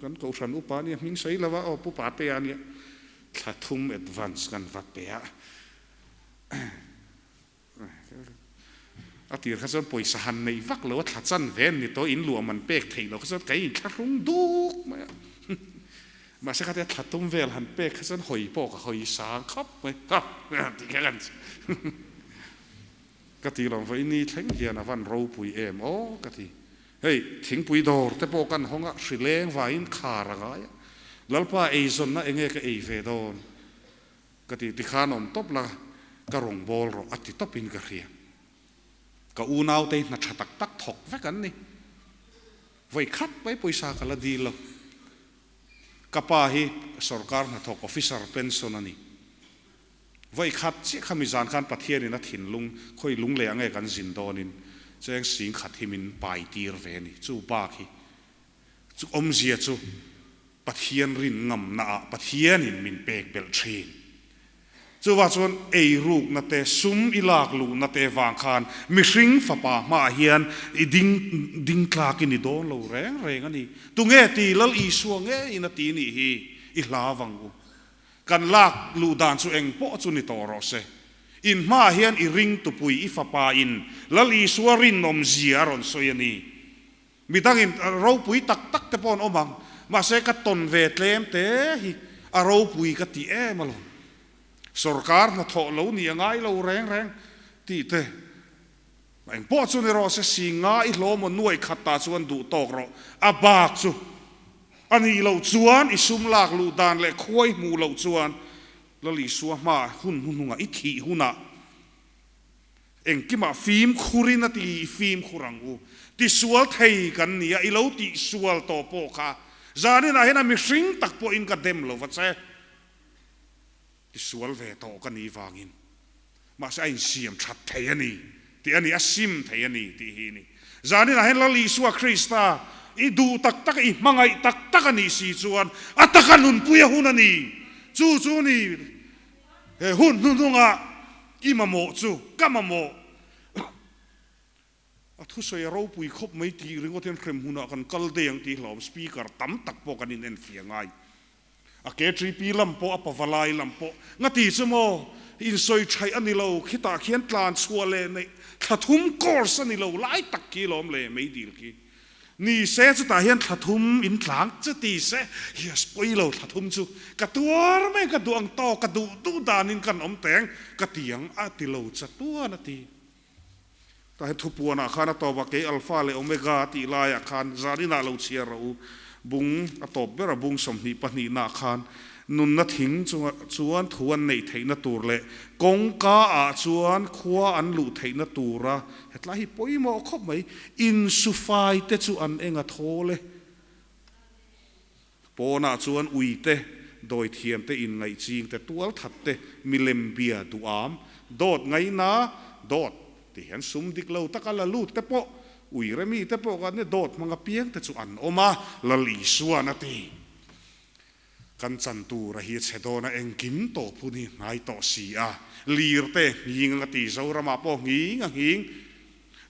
kan kohhran upa a nia hming sawi lo a aw pu Patea a nia thla thum advance kan va pe a. A tir kha chuan pawisa han neih vak lo a thla chan ve an ni tawh, in luah man pek theih loh kha chuan ka inthlahrung duk mai a. Mahse khatia thla tum vel han pek kha chuan hawi pawh ka hawi sang khawp mai a tih kha kan ka ti lo vawi ni thleng hian a van ropui em aw ka ti. Hei thingpui dawr te pawh kan hawng a, hrileng vaiin khar a ngai a, Lalpa eizawnna enge ka ei ve dawn? Ka ti tikhan awm tawp la, ka rawn bawl rawh a ti tawpin ka hria. Ka unaute hi hna tha tak tak thawk vek an ni. Vawi khat mai pawisa ka la dil lo. Ka pa hi sorkar hnathawk officer pension a ni. Vawi khat chiah kha mizan khan Pathianin a thinlung khawi lung leh ange kan zin dawnin cheng sing khat hi min pai tir ve a ni. Chu bak hi chu awmzia chu Pathian rin ngamna ah Pathianin min pek belh thin. Chuvah chuan ei rukna te, sum i lak luhna te vang khan mihring fapa hmaah hian i ding ding tlak i ni dawn lo reng reng a ni. Tunge ti Lal Isua ngeiin a ti nih hi i hlau ang u. Kan lak luh dan chu eng pawh chu ni tawh rawh se. In hmaah hian i ring tupui i fapa in Lal Isua rinawm zia a rawn sawi a ni. Midangin ropui tak tak te pawh an awm ang, mahse ka tawn ve tlem te hi a ropui ka ti em alawm. Sorkar hnathawh lo nih a ngai lo reng reng tih te eng pawh chu ni rawh se, singa i hlawm aw nuaih khat tah chuan duh tawk rawh, a bak chu a nih loh chuan i sum lak luh dan leh khuai hmuh loh chuan Lal Isua hmaah hun hnuhnungah i thih hunah Engkimah fimkhurin a ti i fimkhur ang u. Tisual thei kan ni a, i lo tihsual tawh pawh kha zaninah hian a mihring tak pawhin ka dem lo va che. Tisual ve tawh ka nih vangin mahse a insiam that thei a ni tih a ni, a sim thei a ni tih hi a ni. Zaninah hian Lal Isua Krista i duh tak tak a, i hmangaih tak tak a nih si chuan a taka nunpui a hun a ni. Chu chu ni. He hun hnuhnungah i mamawh chu ka mamawh. A thusawi a ropui khawp mai tih ringawt hian hrem hunah kan kal daih ang tih hlauhawm speaker tam tak pawh kan inenfiah ngai. A KTP lam pawh a pavalai lam pawh ngati chu maw insawi thaih a ni lo, khitah khian tlan chhuah leh neih thla thum course a ni lo lai tak khi lawm le meidil khi. Ni se chutah hian thla thum in tlang che ti se, yes pawi lo thla thum chu ka tuar mai ka duh ang tawk ka duh duh danin kan awm teng ka ti ang a ti lo cha tuan a ti. Tah hian thupuanah khan a tawp a kei Alpha leh Omega a tih laiah khan zaninah lo chhiar rawh u bung a tawp ber a bung 22 naah khan Nunna thing chunga chuan thu an neih theihna tur leh kawngka ah chuan khua an luh theihna tura hetlai hi pawimawh khawp mai, insufai te chu an eng a thawl e. Pawnah chuan ui te, dawithiam te, inngaihching te, tualthat te, milem bia duham, dawt ngaina, dawt ti hian sum dik lo taka la lut te pawh, ui remi te pawh kan dawt hmanga piang te chu an awm a, Lal Isuan a ti. Kan chan tur a hi chhe dawn a, engkim tawp hun hi hnai tawh si a, lir te nghing anga ti, Zoramah pawh nghing a nghing,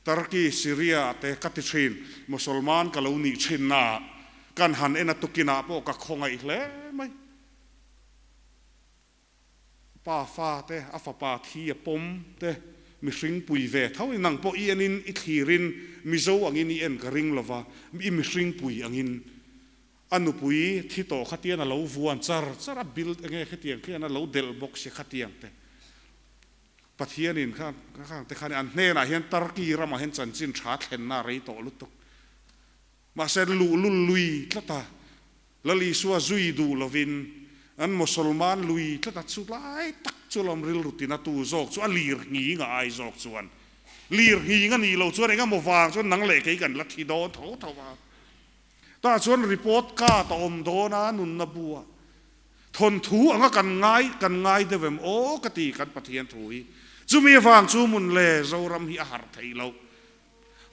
Turkey, Syria ah te ka ti thin, Mosolman ka lo nih thin na ah kan han en a tukinah pawh ka khawngaih hle mai. Pa fa te, a fapa thi a pawm te, mihring pui ve tho in nang pawh i enin i thlirin Mizo angin i en ka ring lova, i mihring pui angin A nupui thi tawh khatian a lo vuan char char a, build enge khitiang khian a lo delh bawk si khatiang te. Pathianin kha khang te khan an hnenah hian Turkey ramah hian chanchin tha thlenna a rei tawh lutuk. Mahse luhlul lui tlat a, Lal Isua zui duh lovin an Mosolman lui tlat a, chu lai tak chu lawm rilru tina tu zawk chu a lir nghing a ai zawk chuan lir nghing a nih loh chuan engemaw vang chuan nang leh kei kan la thi dawn tho tho a. Tah chuan report card a awm dawn a nunna bu ah thawnthu anga kan ngai kan ngai deuh em aw ka ti kan Pathian thu hi. Chumi avang chu mun le Zoram hi a harh theih loh.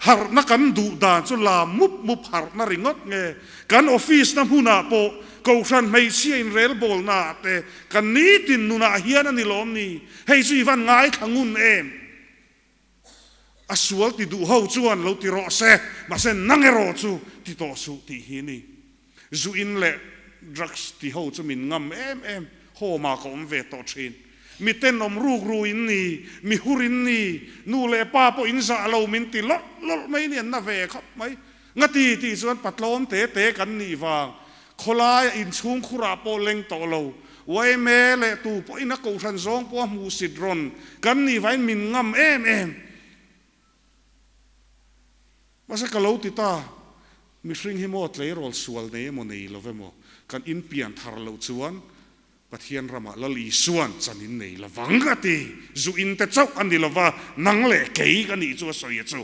Harhna kan duh dan chu la mup mup harhna ringawt nge kan office na hmunah pawh Kohhran hmeichhia in relbawlna ah te kan nitin nunah hian a ni lawm ni? Hei chu i van ngaithla ngun em? A sual ti duh ho chuan lo ti rawh se, mahse nang erawh chu ti tawh suh tih hi a ni. Zu in leh drugs ti ho chu min ngam em em, home ah ka awm ve tawh thin. Mi tenawm ruk ru in ni, mi hur in ni, nu leh pa pawh in zah lo min ti lawlh lawlh mai ni an na ve khawp mai. Ngati tih chuan patlawm te te kan nih vang, khawlaia inchhung khurah pawh leng tawh lo, yma leh tu pawhin a kohhran zawng pawh a hmuhsit rawn kan nih vangin min ngam em em. Mahse ka lo ti ta, mihring hi maw tleirawl sual nei emaw nei lo emaw kan inpian thar loh chuan Pathian ramah Lal Isuan chan in nei lovang a ti. Zu in te chauh a ni lova, nang leh kei ka nih chu a sawi a chu.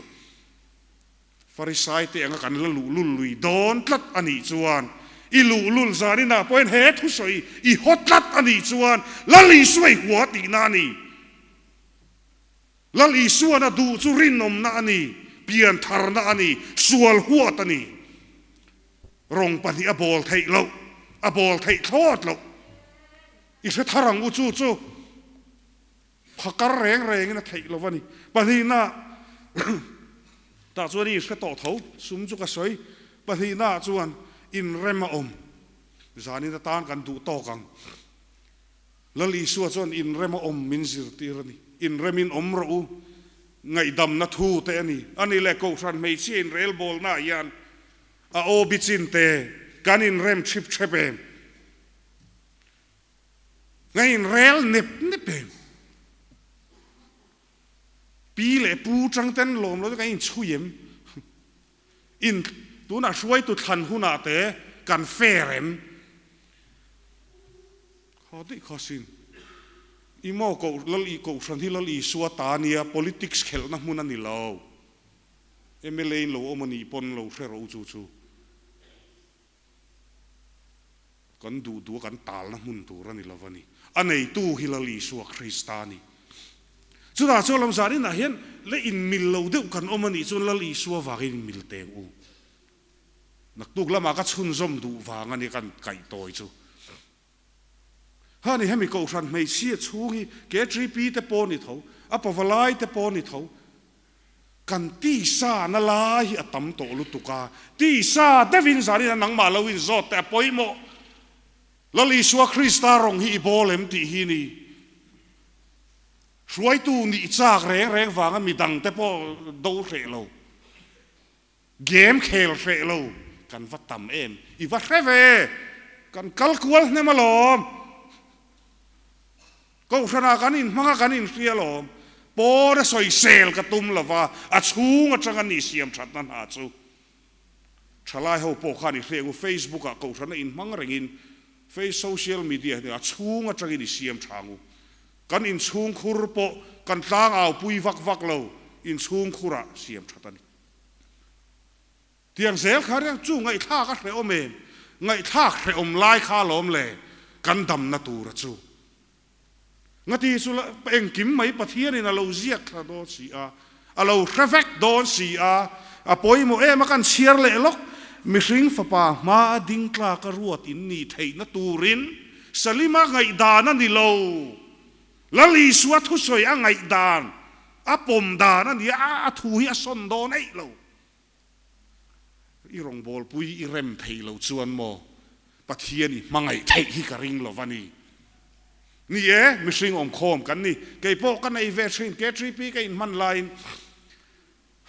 Farisai te anga kan la luh lul lui dawn tlat a nih chuan I luhlul zaninah pawhin he thusawi i haw tlat a nih chuan Lal Isua i hua tihna a ni. Lal Isuana duh chu rinawmna a ni, piantharna a ni, sual huat a ni. Rawng pahnih a bawl theih loh, a bawl theih thlawt loh. I hre thar ang u chu chu phakar reng rengin a theih lo a ni. Pahnihna tah chuan i hre tawh tho, sum chu ka sawi. Pahnihna chuan inrem a awm. Zanin atan kan duh tawk ang. Lal Isua chuan inrem a awm min zirtir a ni. Inremin awm rawh u, ngaihdamna thu te a ni. A ni leh Kohhran hmeichhia inrelbawlnaah hian a aw bi chin te kan inrem ṭhip ṭhep em? Kan inrel nep nep em? Pi leh pu ṭang ten lawm lo chu kan inchhui em? In tunah hruaitu thlan hunah te kan fair em? Kha daih kha sin. I maw koh Lal i Kohhran hi Lal Isua ta nia politics khelhna hmun a ni lo. Mla in lo awm a nih pawn lo hre rawh u chu chu. Kan duh duh a kan talna hmun tur a ni lo a ni. A neitu hi Lal Isua Krista a ni. Chutah chuan lam zan inah hian le inmil lo deuh kan awm a nih chuan Lal Isua vangin inmil teng u. Naktuk lamah ka chhunzawm duh vang a ni kan kaih tawi chu. Hani hemi kohhran hmeichhia chhung hi KTP te pawh ni tho, a pavalai te pawh ni tho, kan tisa na lai hi a tam tawh lutuk a, tisa deuhin zanin a nangmah lo inzawt teh a pawimawh. Lal Isua Krista rawng hi i bawl em tih hi ni. Hruaitu nih chak reng reng vanga midang te pawh do hreh lo. Game khel hreh lo kan va tam em? I va hre ve! Kan kal kual hnem alawm. Kohhranah kan inhmang a, kan inhria alawm. Pawn a sawisel ka tum lo va, a chhung atanga ni siam thatna hna chu. Thalai ho pawh khan i hre ang u, Facebook ah kohhrana inhmang rengin face social media hi a chhung atangin i siam tha ang u. Kan inchhung khur pawh kan tlangau pui vak vak lo, inchhung khurah siam that a ni. Tiang zel kha riang chu ngaihthlak a hrehawm em? Ngaihthlak hrehawm lai kha alawm le kan damna tura chu. Ngati chu engkim mai Pathianin a lo ziak thla dawn si a, a lo hre vek dawn si a, a pawimawh em a kan chhiar leh lawk. Mihring fapa hma a ding tlak a ruat in nih theihna turin Salima ngaihdan a ni lo. Lal Isua thusawi a ngaihdan, a pawm dan a ni a, a thu hi a sawn dawn eih lo. I rawngbawlpui i rem thei lo chuan maw Pathian i hmangaih theih hi ka ring lo va ni. Ni e, mihring awmkhawm kan ni. Kei pawh ka nei ve thin, KTP ka inhman laiin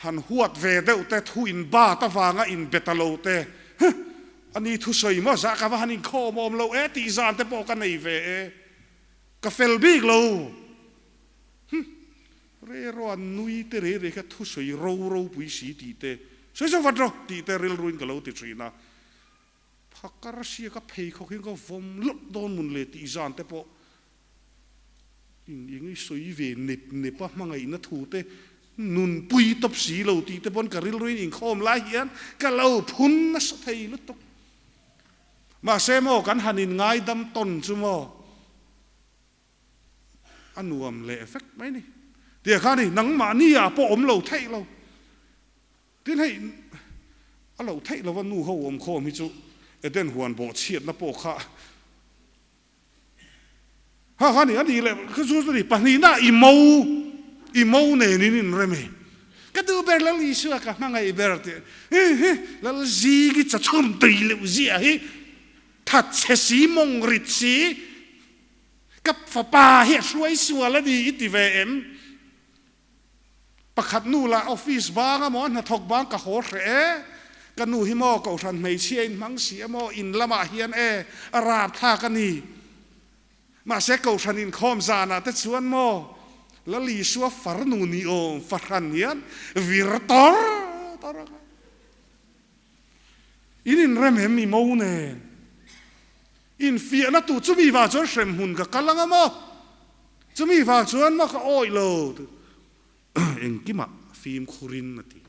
han huat ve deuh te, thu inbat avanga inbe ta lo te, huh, a ni thusawi maw zah ka va han inkhawm awm lo e tih zan te pawh ka nei ve e. Ka fel bik lo. Huh. Rero an nui te rei rei kha thusawi ro ropui si tih te, sawi sawi vat rawh tih te rilruin ka lo ti thin a. Phakar sia ka pheikhawk hian ka vawm lawk dawn mun le tih zan te pawh in eng i sawi ve nep nep a, hmangaihna thu te nunpui tawp si lo tih te pawn ka rilruin inkhawm lai hian ka lo phun nasa thei lutuk. Mahse maw kan han inngaidam tawn chu maw a nuam leh vek mai ni. Tia kha ni, nangmahni ah pawh awm lo theih lo. Tin hei a lo theih lova nu ho awm khawm hi chu Eden huan bawhchhiatna pawh kha ha kha ni a nih leh kha chu chu ni pahnihna i mo i mo nen in inrem e. Ka duh ber Lal Isua ka hmangaih ber tih hi hi Lal Zigi chachhun tui leuh ziah hi thatchhe si mawng rit si Ka fapa hi a hruai sual a ni i ti ve em? Pakhat nu lah office bang a maw, hnathawk bang ka haw hreh e. Ka nu hi maw kohhran hmeichhia in hmang si a maw, in lamah hian e, a rapthlak a ni. Mahse kohhran inkhawm zanah te chuan maw, Lal Isua farnu ni awm fahran hian vir tawr tawr a. In inrem em i mo nen? Infiahna tu chumi vang chuan hremhmun ka kal anga maw? Chumi vang chuan maw ka awih lo? Engkimah fimkhurin a ti.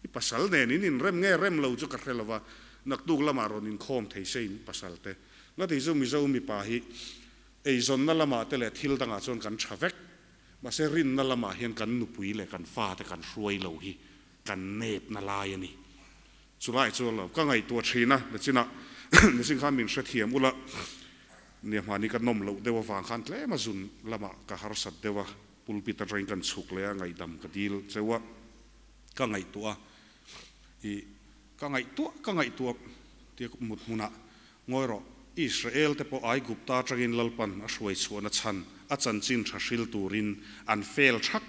I pasal nen in inrem nge rem lo chu ka hre lo va. Naktuk lamah rawn inkhawm thei se in pasal te. Ngati chu Mizo mipa hi eizawnna lamah te leh thil dangah chuan kan tha vek. Mahse rinna lamah hian kan nupui leh kan fate kan hruai lo hi kan nepna lai a ni. Chulai chu lo ka ngaihtuah thin a, nachinah mihring khan min hrethiam ula, nia hmani ka nawm loh deuh avang khan tlem a zun lamah ka harsat deuh a, pulpit atangin kan chhuk leh a, ngaihdam ka dil cheu a, ka ngaihtuah a, ih ka ngaihtuah ka ngaihtuah tia mut hmunah ngawi rawh, Israel te pawh Aigupta atangin Lalpan a hruai chhuahna chhan a chanchin tha hril turin an fail thak.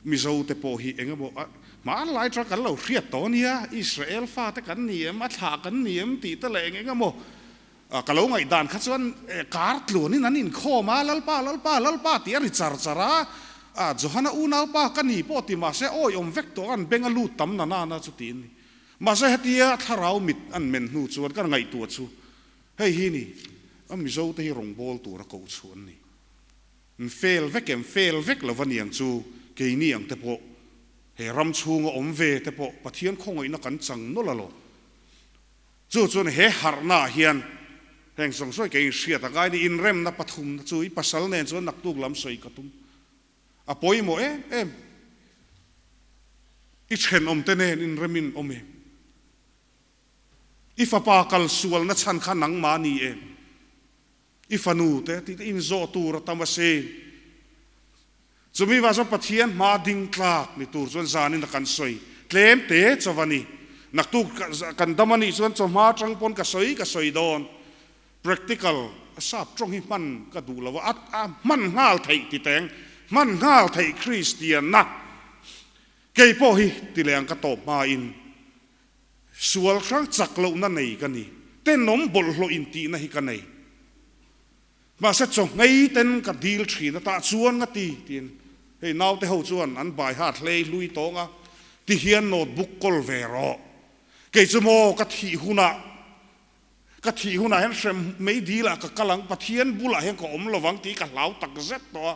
Mizo te pawh hi eng emaw a hmanlai atang kan lo hriat tawh ania, Israel fate kan ni em, a thlah kan ni em tih te leh eng eng emaw ka lo ngaihdan kha chuan kar tluanin an inkhawm a, Lalpa, Lalpa, Lalpa tih a ri char char a, a Johana unaupa ka ni pawh ti mahse awiawm vek tawh an beng a lut tam na nana chu tiin ni. Mahse hetia thlarau mit an men hnu chuan kan ngaihtuah chu hei hi ni, a Mizo te hi rawngbâwl tura koh chhuah an ni. N fel vek em? Fel vek lo va niang chu, keini ang te pawh, he ram chhunga awm ve te pawh Pathian khawngaihna kan chang nawlh alawm. Chu chuan he harhna ah hian heng zawng sawi kei inhriat a ngai ni, inremna pathumna chu i pasal nen chuan naktuk lam sawi ka tum. A pawimawh em em. I thenawm te nen inremin awm em? I fapa kal sualna chhan kha nangmah ni em? I fanu te tih te inzawh tur a tam a si. Chumi vang chuan Pathian hma ding tlak ni tur chuan zanin a kan sawi tlem te chaw a ni. Naktuk kan dam a nih chuan chawhma atang pawn ka sawi ka sawi dawn. Practical a sap tawng hi hman ka duh lo a, a hman nghal theih ti teng, hman nghal theih Kristianna kei pawh hi ti leh ang ka tawp hmain Sual hrang chak lohna nei ka ni. Tenawm bawlhhlawh intihna hi ka nei. Mahse chawhngei ten ka dil thin a, tah chuan nga ti tiin hei naute ho chuan an bai hat hlei hlui tawng a, ti hian notebook kawl ve rawh. Kei chu maw ka thih hunah, ka thih hunah hian hrem mei dilah ka kal ang, Pathian bulah hian ka awm lovang tih ka hlau tak zet tawh a.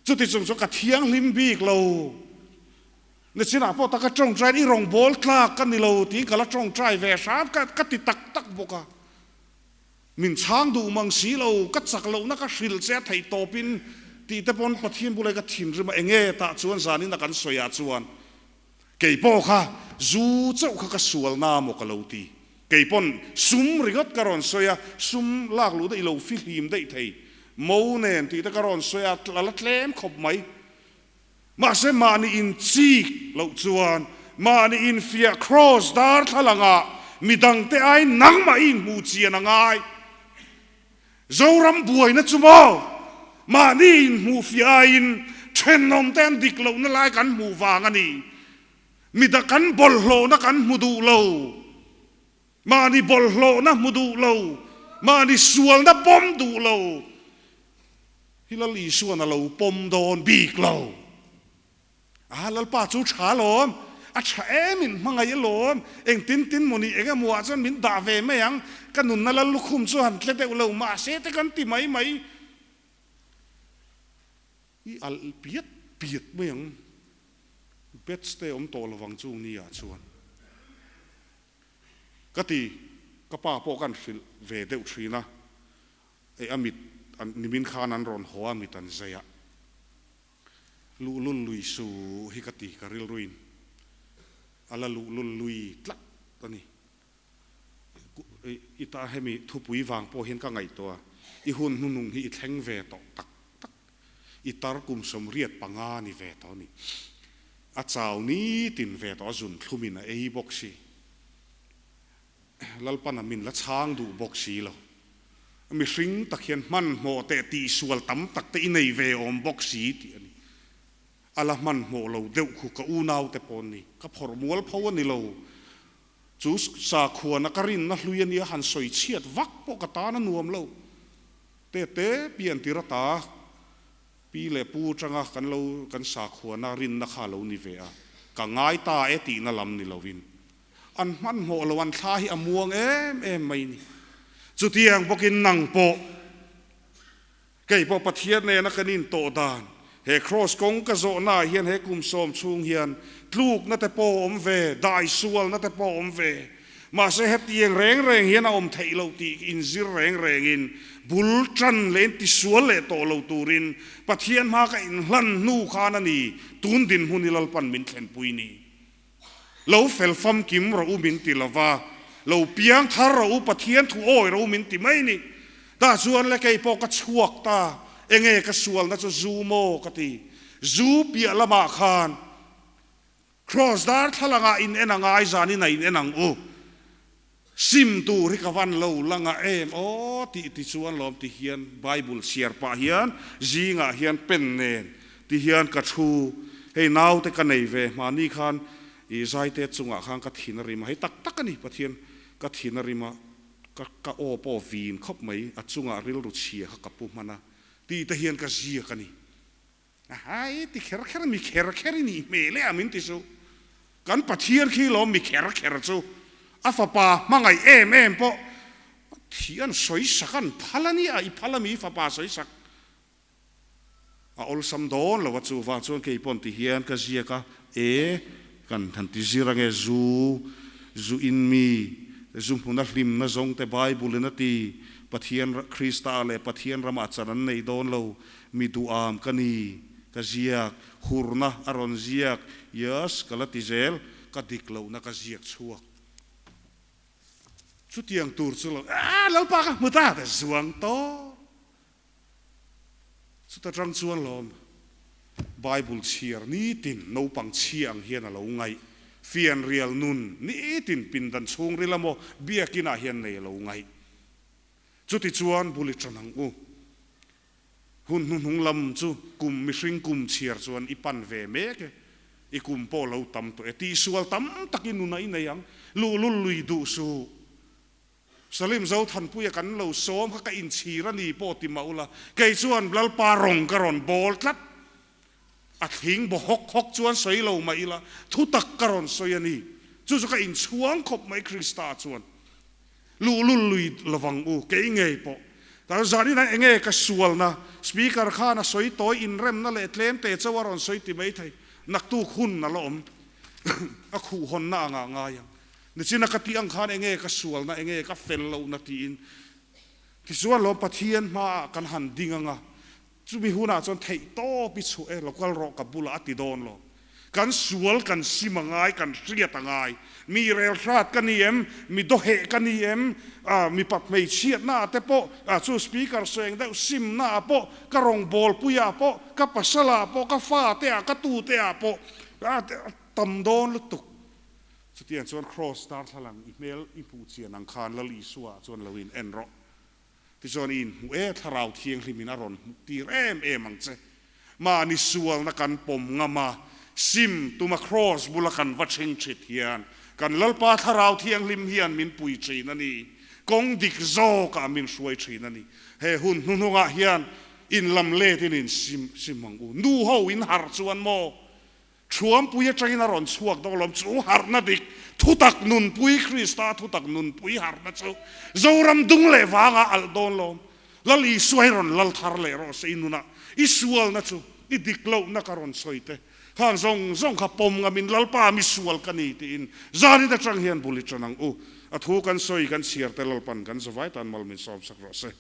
Chuti chung chuan ka thianghlim bik lo. Nichinah pawh taka tawngtaiin i rawngbâwl tlâk ka ni lo tiin ka la tawngtai ve hram ka ka ti tak tak bawk a. Min chhâng duh mang si lo, ka chak lohna ka hrilh che a theih tawpin tih te pawn Pathian bula ka thinrim a, enge tah chuan zanin a kan sawiah chuan kei pawh kha zu chauh kha ka sual na maw ka lo ti. Kei pawn sum ringawt ka rawn sawi a, sum lak luh daih lo fihlim daih thei. Mo nen tih te ka rawn sawi a, a la tlem khawp mai. Mahse mahni in chik loh chuan mahni in fiah cross darthlalang ah midang te aiin nangmah i inhmuh chian a ngai. Zoram buaina chu maw mahni inhmuh fiah aiin thenawm te an dik lohna lai kan hmuh vang a ni. Mida kan bawlhhlawhna kan hmu duh lo, mahni bawlhhlawhna hmu duh lo, mahni sualna pawm duh lo hi Lal Isuan a lo pawm dawn bik lo. A Lalpa chu tha alawm, a tha em in hmangaih alawm, engtin tin maw ni eng emaw ah chuan min dah ve mai ang, ka nunna Lal lukhum chu han tle deuh lo mahse te kan ti mai mai. I alh piat piat mai ang. Bets te awm tawh lovang chu ni ah chuan. Ka ti, ka pa pawh kan hrilh ve deuh thin a, eh a mit an nimin khan an rawn haw a mit an zai a, luhlul lui su hi ka ti ka rilruin a la luhlul lui tlat a ni. I ta hemi thupui vang pawh hian ka ngaihtuah a, i hun hnunung hi i thleng ve tawh tak tak, i tar kum 85 ni ve tawh a ni. A chau nitin ve tawh a zun thlumin a ei bawk si. Lalpana min la chhang duh bawk si lo. Mihring tak hian hmanhmawh teh tihsual tam tak te i nei ve awm bawk si tih a ni. A la hmanhmawh lo deuh khu ka unaute pawh an ni. Ka phawrh mual pho a ni lo. Chu sakhuana ka rinna hlui a nia han sawi chhiat vak pawh ka tan a nuam lo. Te te pian tir ata pi leh pu atanga kan lo kan sakhuana rinna kha a lo ni ve a, ka ngai ta e tihna lam ni lovin an hmanhmawh lo an thla hi a muang em em mai ni. Chutiang bawkin nang pawh kei pawh Pathian nena kan intawh dan. He Kraws kawng ka zawhnaah hian he kum sawm chhung hian tlukna te pawh a awm ve, daisualna te pawh a awm ve. Mahse hetiang reng reng hian a awm theih loh tih inzir reng rengin bul tan leh intisual leh tawh lo turin Pathian hma ka inhlan hnu khan a ni tun dinhmun hi Lalpan min thlenpui ni. Lo fel famkim rawh u min ti lova, lo piang thar rawh u, Pathian thu awi rawh u min ti mai ni. Tah chuan le kei pawh ka chhuak ta, enge ka sualna chu zu maw ka ti. Zu piah lamah khan Kraws darthlalangah in en a ngai zanin a in en ang u. Sim tur hi ka van lo la ngah em aw tih ti chuan lawm ti hian Bible chhiar pah hian zingah hian pen nen ti hian ka thu hei naute ka nei ve hmani khan i zaite chungah khan ka thin a rim a hei tak tak a ni Pathian ka thin a rim a ka ka aw pawh vin khawp mai a chungah rilru chhia kha ka pu hman a tih te hian ka ziak a ni. Ahai ti kher kher mi kher kher i nih hmel e a min ti chu. Kan Pathian khi lawm mi kher kher chu a fapa hmangaih em em pawh thih an sawi sak an phal a nia, i phal a mi fapa sawi sak a awlsam dawn lo a chu vang chuan kei pawn ti hian ka ziak a e kan han ti zir ange zu zu in mi zu hmuna hlimna zawng te Bible in a ti Pathian Krista ah leh Pathian ramah chan an nei dawn lo Mi duham ka ni, ka ziak, hurna a rawn ziak, yes, ka la ti zel, ka dik lohna ka ziak chhuak. Chutiang tur chu lo, aah, Lalpa ka hmu ta, ka zuang tawp. Chuta tang chuan lawm, Bible chhiar nitin naupang chhia ang hian a lo ngaih, fianrial nun nitin pindan chhungril emaw biakinah hian nei a lo ngaih. Chutichuan bul i tan ang u. Hun hnuhnung lam chu kum mihring kum chhiar chuan i pan ve mek e. I kum pawh lo tam tawh e. Tihsual tam tak i nun a i nei ang. Luhlul lui duh suh. Salim Zothanpuia kan lo sawm kha ka inchhir a ni pawh ti mah ula, kei chuan Lalpa rawng ka rawn bawl tlat. A thling baw hawk hawk chuan sawi lo mah ila, thutak ka rawn sawi a ni. Chu chu ka inchhuang khawp mai Krista chuan. Luhlul lui lovang u, kei ngei pawh. Tar zanin a enge ka sualna, Speaker khan a sawi tawi inremna leh tlem te chauh a rawn sawi ti mai thei. Naktuk hun a la awm. A khuh hawnna angah ngai ang. Nichina ka tih ang khan enge ka sualna, enge ka fel lohna tiin. Tichuan lawm Pathian hmaah kan han ding anga, Chumi hunah chuan theih tawp i chhuah e, lo kal rawh ka bulah a ti dawn lo. Kan sual kan sim a ngai, kan hriat a ngai. Mi relhrat ka ni em, mi dawheh ka ni em, mipat hmeichhiatna ah te pawh, chu speaker seng deuh simna ah pawh, ka rawngbawlpui ah pawh, ka pasal ah pawh, ka fate ah, ka tute ah pawh a tam dawn lutuk. Chutiang chuan Kraws darthlalang i hmel i hmuh chian ang khan Lal Isua ah chuan lo in en rawh. Tichuan i inhmuh e, Thlarau Thianghlimin a rawn hmuh tir em em ang che. Mahni sualna kan pawm ngam a, sim tuma kraws bula kan va ṭhing ṭhit hian kan Lalpa Thlarau Thianghlim hian min pui ṭhin a ni. Kawng dik zawkah min hruai ṭhin a ni. He hun hnuhnungah hian inlam letin in sim sim ang u. Nu ho in harh chuan maw? Thuampui atangin a rawn chhuak dawk alawm, chu harhna dik, thutak nunpui, Krista thutak nunpui harhna chu Zoram dung leh vangah alh dawn lawm. Lal Isua hi rawn lal thar leh rawh se i nunah, i sualna chu, i dik lohna ka rawn sawi te, khang zawng zawng kha pawm ngamin Lalpa mi sual ka ni tiin zanin atang hian bul i tan ang u. A thu kan sawi kan chhiar te Lalpan kan zavai tan mal min sawmsak rawh se.